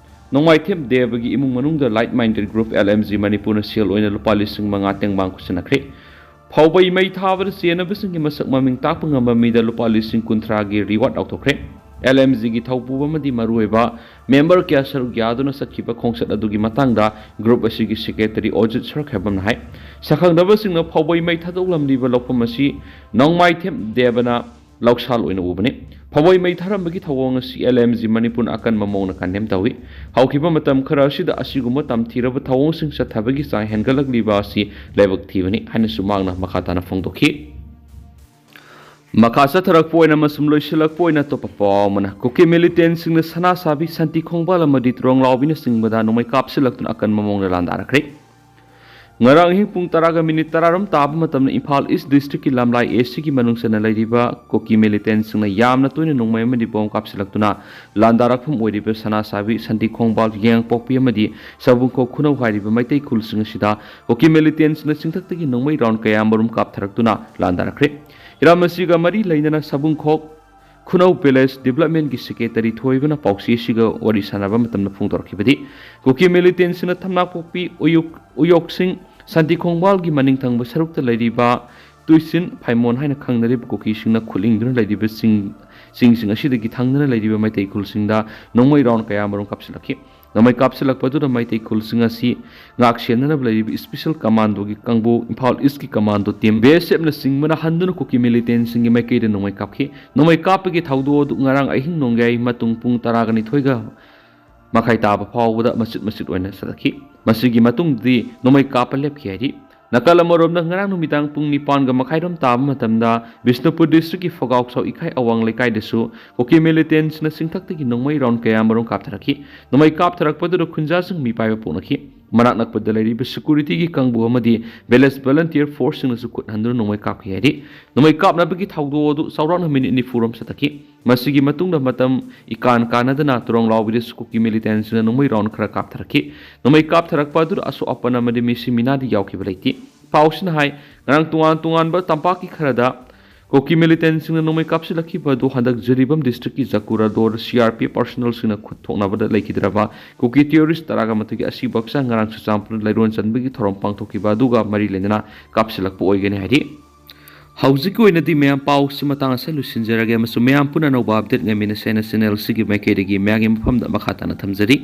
ꯅꯣꯡꯃꯥꯏꯊꯦꯝ ꯗꯦꯕꯒꯤ ꯏꯃꯨꯡ ꯃꯅꯨꯡꯗ like minded group L M G ꯃꯅꯤꯄꯨꯔꯅ ꯁꯦꯜ ꯑꯣꯏꯅ ꯂꯨꯄꯥ ꯂꯤꯁꯤꯡ ꯃꯉꯥ ꯇꯦꯡꯕꯥꯡ ꯈꯨꯠꯁꯤꯟꯅꯈ꯭ꯔꯦ꯫ ꯐꯥꯎꯕꯩ ꯃꯩ ꯊꯥꯕꯗ ꯆꯦꯟꯅꯕꯁꯤꯡꯒꯤ ꯃꯁꯛ ꯃꯃꯤꯡ ꯇꯥꯛꯄ ꯉꯝꯕ ꯃꯤꯗ ꯂꯨꯄꯥ ꯂꯤꯁꯤꯡ ꯀꯨꯟꯊ꯭ꯔꯥꯒꯤ ꯔꯤꯋꯥꯔꯗ ꯂꯥꯎꯊꯣꯛꯈ꯭ꯔꯦ꯫ ꯑꯦꯜ ꯑꯦꯝ ꯖꯤꯒꯤ ꯊꯧꯄꯨꯕ ꯑꯃꯗꯤ ꯃꯔꯨꯑꯣꯏꯕ ꯃꯦꯝꯕꯔ ꯀꯌꯥ ꯁꯔꯨꯛ ꯌꯥꯗꯨꯅ ꯆꯠꯈꯤꯕ ꯈꯣꯡꯆꯠ ꯑꯗꯨꯒꯤ ꯃꯇꯥꯡꯗ ꯒ꯭ꯔꯨꯞ ꯑꯁꯤꯒꯤ ꯁꯦꯀ꯭ꯔꯦꯇꯔꯤ ꯑꯣꯖꯤꯠ ꯁꯔꯈꯦꯕꯝꯅ ꯍꯥꯏ꯫ ꯁꯛꯈꯪꯗꯕꯁꯤꯡꯅ ꯐꯥꯎꯕꯩ ꯃꯩ ꯊꯥꯗꯣꯛꯂꯝꯂꯤꯕ ꯂꯧꯐꯝ ꯑꯁꯤ ꯅꯣꯡꯃꯥꯏꯊꯦꯝ ꯗꯦꯕꯅ ꯂꯧꯁꯥꯜ ꯑꯣꯏꯅ ꯎꯕꯅꯤ꯫ ꯐꯥꯎꯕꯩ ꯃꯩ ꯊꯥꯔꯝꯕꯒꯤ ꯊꯧꯑꯣꯡ ꯑꯁꯤ ꯑꯦꯜ ꯑꯦꯝ ꯖꯤ ꯃꯅꯤꯄꯨꯔꯅ ꯑꯀꯟꯕ ꯃꯑꯣꯡꯗ ꯀꯟꯗꯦꯝ ꯇꯧꯏ꯫ ꯍꯧꯈꯤꯕ ꯃꯇꯝ ꯈꯔ ꯑꯁꯤꯗ ꯑꯁꯤꯒꯨꯝꯕ ꯇꯝꯊꯤꯔꯕ ꯊꯧꯑꯣꯡꯁꯤꯡ ꯆꯠꯊꯕꯒꯤ ꯆꯥꯡ ꯍꯦꯟꯒꯠꯂꯛꯂꯤꯕ ꯑꯁꯤ ꯂꯥꯏꯕꯛ ꯊꯤꯕꯅꯤ ꯍꯥꯏꯅꯁꯨ ꯃꯍꯥꯛꯅ ꯃꯈꯥ ꯇꯥꯅ ꯐꯣꯡꯗꯣꯛꯈꯤ꯫ ꯃꯈꯥ ꯆꯠꯊꯔꯛꯄ ꯑꯣꯏꯅ ꯑꯃꯁꯨꯡ ꯂꯣꯏꯁꯤꯜꯂꯛꯄ ꯑꯣꯏꯅ ꯑꯇꯣꯞꯄ ꯄꯥꯎ ꯑꯃꯅ, ꯀꯨꯀꯤ ꯃꯤꯂꯤꯇꯦꯟꯁꯤꯡꯅ ꯁꯅꯥ ꯁꯥꯕꯤ, ꯁꯥꯟꯇꯤ ꯈꯣꯡꯕꯥꯜ ꯑꯃꯗꯤ ꯇ꯭ꯔꯣꯡꯂꯥꯎꯕꯤꯅ ꯆꯤꯡꯕꯗ ꯅꯣꯡꯃꯩ ꯀꯥꯞꯁꯤꯜꯂꯛꯇꯨꯅ ꯑꯀꯟꯕ ꯃꯑꯣꯡꯗ ꯂꯥꯟꯗꯥꯔꯛꯈ꯭ꯔꯦ꯫ ꯉꯔꯥꯡ ꯑꯍꯤꯡ ꯄꯨꯡ ꯇꯔꯥꯒ ꯃꯤꯅꯤꯠ ꯇꯔꯥꯔꯣꯝ ꯇꯥꯕ ꯃꯇꯝꯗ ꯏꯝꯐꯥꯜ ꯏꯁ ꯗꯤꯁꯇ꯭ꯔꯤꯛꯀꯤ ꯂꯝꯂꯥꯏ ꯑꯦ ꯁꯤꯒꯤ ꯃꯅꯨꯡ ꯆꯟꯅ ꯂꯩꯔꯤꯕ ꯀꯨꯀꯤ ꯃꯤꯂꯤꯇꯦꯟꯁꯤꯡꯅ ꯌꯥꯝꯅ ꯇꯣꯏꯅ ꯅꯣꯡꯃꯩ ꯑꯃꯗꯤ ꯕꯣꯝ ꯀꯥꯞꯁꯤꯜꯂꯛꯇꯨꯅ ꯂꯥꯟꯗꯥꯔꯛꯐꯝ ꯑꯣꯏꯔꯤꯕ ꯁꯅꯥ ꯁꯥꯕꯤ, ꯁꯥꯟꯇꯤ ꯈꯣꯡꯕꯥꯜ, ꯌꯦꯡꯉꯛꯄꯣꯛꯄꯤ ꯑꯃꯗꯤ ꯁꯕꯨꯡꯈꯣꯛ ꯈꯨꯅꯧ ꯍꯥꯏꯔꯤꯕ ꯃꯩꯇꯩ ꯈꯨꯜꯁꯤꯡ ꯑꯁꯤꯗ ꯀꯨꯀꯤ ꯃꯤꯂꯤꯇꯦꯟꯁꯤꯡꯅ ꯆꯤꯡꯊꯛꯇꯒꯤ ꯅꯣꯡꯃꯩ ꯔꯥꯎꯟ ꯀꯌꯥ ꯃꯔꯨꯝ ꯀꯥꯞꯊꯔꯛꯇꯨꯅ ꯂꯥꯟꯗꯥꯔꯛꯈ꯭ꯔꯦ꯫ ꯍꯤꯔꯝ ꯑꯁꯤꯒ ꯃꯔꯤ ꯂꯩꯅꯅ ꯁꯕꯨꯡꯈꯣꯛ ꯈꯨꯅꯧ ꯚꯤꯂꯦꯖ ꯗꯤꯕꯂꯞꯃꯦꯟꯒꯤ ꯁꯦꯀ꯭ꯔꯦꯇꯔꯤ ꯊꯣꯏꯕꯅ ꯄꯥꯎꯆꯦꯁꯤꯒ ꯋꯥꯔꯤ ꯁꯥꯟꯅꯕ ꯃꯇꯝꯗ ꯐꯣꯡꯗꯣꯔꯛꯈꯤꯕꯗꯤ, ꯀꯨꯀꯤ ꯃꯤꯂꯤꯇꯦꯟꯁꯤꯡꯅ ꯊꯝꯅꯥꯄꯣꯛꯄꯤ, ꯎꯌꯣꯛ-, ꯎꯌꯣꯛꯁꯤꯡ, ꯁꯥꯟꯇꯤ ꯈꯣꯡꯕꯥꯜꯒꯤ ꯃꯅꯤꯡ ꯊꯪꯕ ꯁꯔꯨꯛꯇ ꯂꯩꯔꯤꯕ ꯇꯨꯏꯁꯤꯟ ꯐꯥꯏꯃꯣꯟ ꯍꯥꯏꯅ ꯈꯪꯅꯔꯤꯕ ꯀꯨꯀꯤꯁꯤꯡꯅ ꯈꯨꯠꯂꯤꯡꯗꯨꯅ ꯂꯩꯔꯤꯕ ꯆꯤꯡ, ꯆꯤꯡꯁꯤꯡ ꯑꯁꯤꯗꯒꯤ ꯊꯪꯅꯅ ꯂꯩꯔꯤꯕ ꯃꯩꯇꯩ ꯈꯨꯜꯁꯤꯡꯗ ꯅꯣꯡꯃꯩ ꯔꯥꯎꯟ ꯀꯌꯥ ꯃꯔꯨꯝ ꯀꯥꯞꯁꯤꯜꯂꯛꯈꯤ꯫ ꯅꯣꯡꯃꯩ ꯀꯥꯞꯁꯤꯜꯂꯛꯄ ꯑꯗꯨꯗ ꯃꯩꯇꯩ ꯈꯨꯜꯁꯤꯡ ꯑꯁꯤ ꯉꯥꯛ ꯁꯦꯟꯅꯅꯕ ꯂꯩꯔꯤꯕ ꯏꯁꯄꯤꯁꯦꯜ ꯀꯃꯥꯟꯗꯣꯒꯤ ꯀꯥꯡꯕꯨ, ꯏꯝꯐꯥꯜ ꯏꯁꯀꯤ ꯀꯃꯥꯟꯗꯣ ꯇꯤꯝ, ꯕꯤ ꯑꯦꯁ ꯑꯦꯐꯅꯆꯤꯡꯕꯅ ꯍꯟꯗꯨꯅ ꯀꯨꯀꯤ ꯃꯤꯂꯤꯇꯦꯟꯁꯤꯡꯒꯤ ꯃꯥꯏꯀꯩꯗ ꯅꯣꯡꯃꯩ ꯀꯥꯞꯈꯤ꯫ ꯅꯣꯡꯃꯩ ꯀꯥꯞꯄꯒꯤ ꯊꯧꯗꯣꯛ ꯑꯗꯨ ꯉꯔꯥꯡ ꯑꯍꯤꯡ ꯅꯣꯡꯌꯥꯏ ꯃꯇꯨꯡ ꯄꯨꯡ ꯇꯔꯥꯒ ꯅꯤꯊꯣꯏꯒ ꯃꯈꯥꯏ ꯇꯥꯕ ꯐꯥꯎꯕꯗ ꯃꯆꯤꯠ ꯃꯆꯤꯠ ꯑꯣꯏꯅ ꯆꯠꯊꯈꯤ꯫ ꯃꯁꯤꯒꯤ ꯃꯇꯨꯡꯗꯗꯤ ꯅꯣꯡꯃꯩ ꯀꯥꯞꯄ ꯂꯦꯞꯈꯤ ꯍꯥꯏꯔꯤ꯫ ꯅꯥꯀꯜ ꯑꯃꯔꯣꯝꯗ ꯉꯔꯥꯡ ꯅꯨꯃꯤꯗꯥꯡ ꯄꯨꯡ ꯅꯤꯄꯥꯟꯒ ꯃꯈꯥꯏꯔꯣꯝ ꯇꯥꯕ ꯃꯇꯝꯗ ꯕꯤꯁꯅꯨꯄꯨꯔ ꯗꯤꯁꯇ꯭ꯔꯤꯛꯀꯤ ꯐꯒꯥꯎꯆꯥꯎ ꯏꯈꯥꯏ ꯑꯋꯥꯡ ꯂꯩꯀꯥꯏꯗꯁꯨ ꯀꯨꯀꯤ ꯃꯤꯂꯤꯇꯦꯟꯁꯤꯡꯅ ꯆꯤꯡꯊꯛꯇꯒꯤ ꯅꯣꯡꯃꯩ ꯔꯥꯎꯟ ꯀꯌꯥ ꯃꯔꯨꯝ ꯀꯥꯞꯊꯔꯛꯈꯤ꯫ ꯅꯣꯡꯃꯩ ꯀꯥꯞꯊꯔꯛꯄꯗꯨꯗ ꯈꯨꯟꯖꯥꯁꯤꯡ ꯃꯤꯄꯥꯏꯕ ꯄꯣꯛꯅꯈꯤ꯫ ꯃꯅꯥꯛ ꯅꯛꯄꯗ ꯂꯩꯔꯤꯕ ꯁꯦꯀ꯭ꯌꯨꯔꯤꯇꯤꯒꯤ ꯀꯥꯡꯕꯨ ꯑꯃꯗꯤ ꯚꯤꯂꯦꯖ ꯚꯣꯂꯟꯇꯤꯌꯔ ꯐꯣꯔꯁꯁꯤꯡꯅꯁꯨ ꯈꯨꯠ ꯍꯟꯗꯨꯅ ꯅꯣꯡꯃꯩ ꯀꯥꯞꯈꯤ ꯍꯥꯏꯔꯤ꯫ ꯅꯣꯡꯃꯩ ꯀꯥꯞꯅꯕꯒꯤ ꯊꯧꯗꯣꯛ ꯑꯗꯨ ꯆꯥꯎꯔꯥꯛꯅ ꯃꯤꯅꯤꯠ ꯅꯤꯐꯨꯔꯣꯝ ꯆꯠꯊꯈꯤ꯫ ꯃꯁꯤꯒꯤ ꯃꯇꯨꯡꯗ ꯃꯇꯝ ꯏꯀꯥꯟ ꯀꯥꯟꯅꯗꯅ ꯇ꯭ꯔꯣꯡ ꯂꯥꯎꯕꯤꯗꯁꯨ ꯀꯨꯀꯤ ꯃꯤꯂꯤꯇꯦꯟꯁꯤꯡꯅ ꯅꯣꯡꯃꯩ ꯔꯥꯎꯟ ꯈꯔ ꯀꯥꯞꯊꯔꯛꯈꯤ꯫ ꯅꯣꯡꯃꯩ ꯀꯥꯞꯊꯔꯛꯄ ꯑꯗꯨꯗ ꯑꯁꯣꯛ ꯑꯄꯟ ꯑꯃꯗꯤ ꯃꯤꯁꯤ ꯃꯤꯅꯥꯗꯤ ꯌꯥꯎꯈꯤꯕ ꯂꯩꯇꯦ꯫ ꯄꯥꯎꯁꯤꯅ ꯍꯥꯏ, ꯉꯔꯥꯡ ꯇꯣꯉꯥꯟ ꯇꯣꯉꯥꯟꯕ ꯇꯝꯄꯥꯛꯀꯤ ꯈꯔꯗ ꯀꯨꯀꯤ ꯃꯤꯂꯤꯇꯦꯟꯁꯤꯡꯅ ꯅꯣꯡꯃꯩ ꯀꯥꯞꯁꯤꯜꯂꯛꯈꯤꯕ ꯑꯗꯨ ꯍꯟꯗꯛ ꯖꯤꯔꯤꯕꯥꯝ ꯗꯤꯁꯇ꯭ꯔꯤꯛꯀꯤ ꯖꯀꯨꯔꯥꯗꯣꯔ ꯁꯤ ꯑꯥꯔ ꯄꯤ ꯑꯦꯐ ꯄꯥꯔꯁꯣꯅꯦꯜꯁꯤꯡꯅ ꯈꯨꯠ ꯊꯣꯛꯅꯕꯗ ꯂꯩꯈꯤꯗ꯭ꯔꯕ ꯀꯨꯀꯤ ꯇꯦꯔꯣꯔꯤꯁ ꯇꯔꯥꯒ ꯃꯥꯊꯣꯏꯒꯤ ꯑꯁꯤꯕ ꯍꯛꯆꯥꯡ ꯉꯔꯥꯡ ꯆꯨꯔꯆꯥꯟꯄꯨꯔ ꯂꯩꯔꯣꯟ ꯆꯟꯕꯒꯤ ꯊꯧꯔꯝ ꯄꯥꯡꯊꯣꯛꯈꯤꯕ ꯑꯗꯨꯒ ꯃꯔꯤ ꯂꯩꯅꯅ ꯀꯥꯞꯁꯤꯜꯂꯛꯄ ꯑꯣꯏꯒꯅꯤ ꯍꯥꯏꯔꯤ꯫ ꯍꯧꯖꯤꯛꯀꯤ ꯑꯣꯏꯅꯗꯤ ꯃꯌꯥꯝ ꯄꯥꯎꯁꯤ ꯃꯇꯥꯡ ꯑꯁꯤꯗ ꯂꯣꯏꯁꯤꯟꯖꯔꯒꯦ, ꯑꯃꯁꯨꯡ ꯃꯌꯥꯝ ꯄꯨꯟꯅ ꯑꯅꯧꯕ ꯑꯞꯗꯦꯠ ꯉꯥꯏꯃꯤꯟꯅꯁꯦ ꯍꯥꯏꯅ ꯆꯦꯅꯦꯜ ꯑꯁꯤꯒꯤ ꯃꯥꯏꯀꯩꯗꯒꯤ ꯃꯌꯥꯝꯒꯤ ꯃꯐꯝꯗ ꯃꯈꯥ ꯇꯥꯅ ꯊꯝꯖꯔꯤ꯫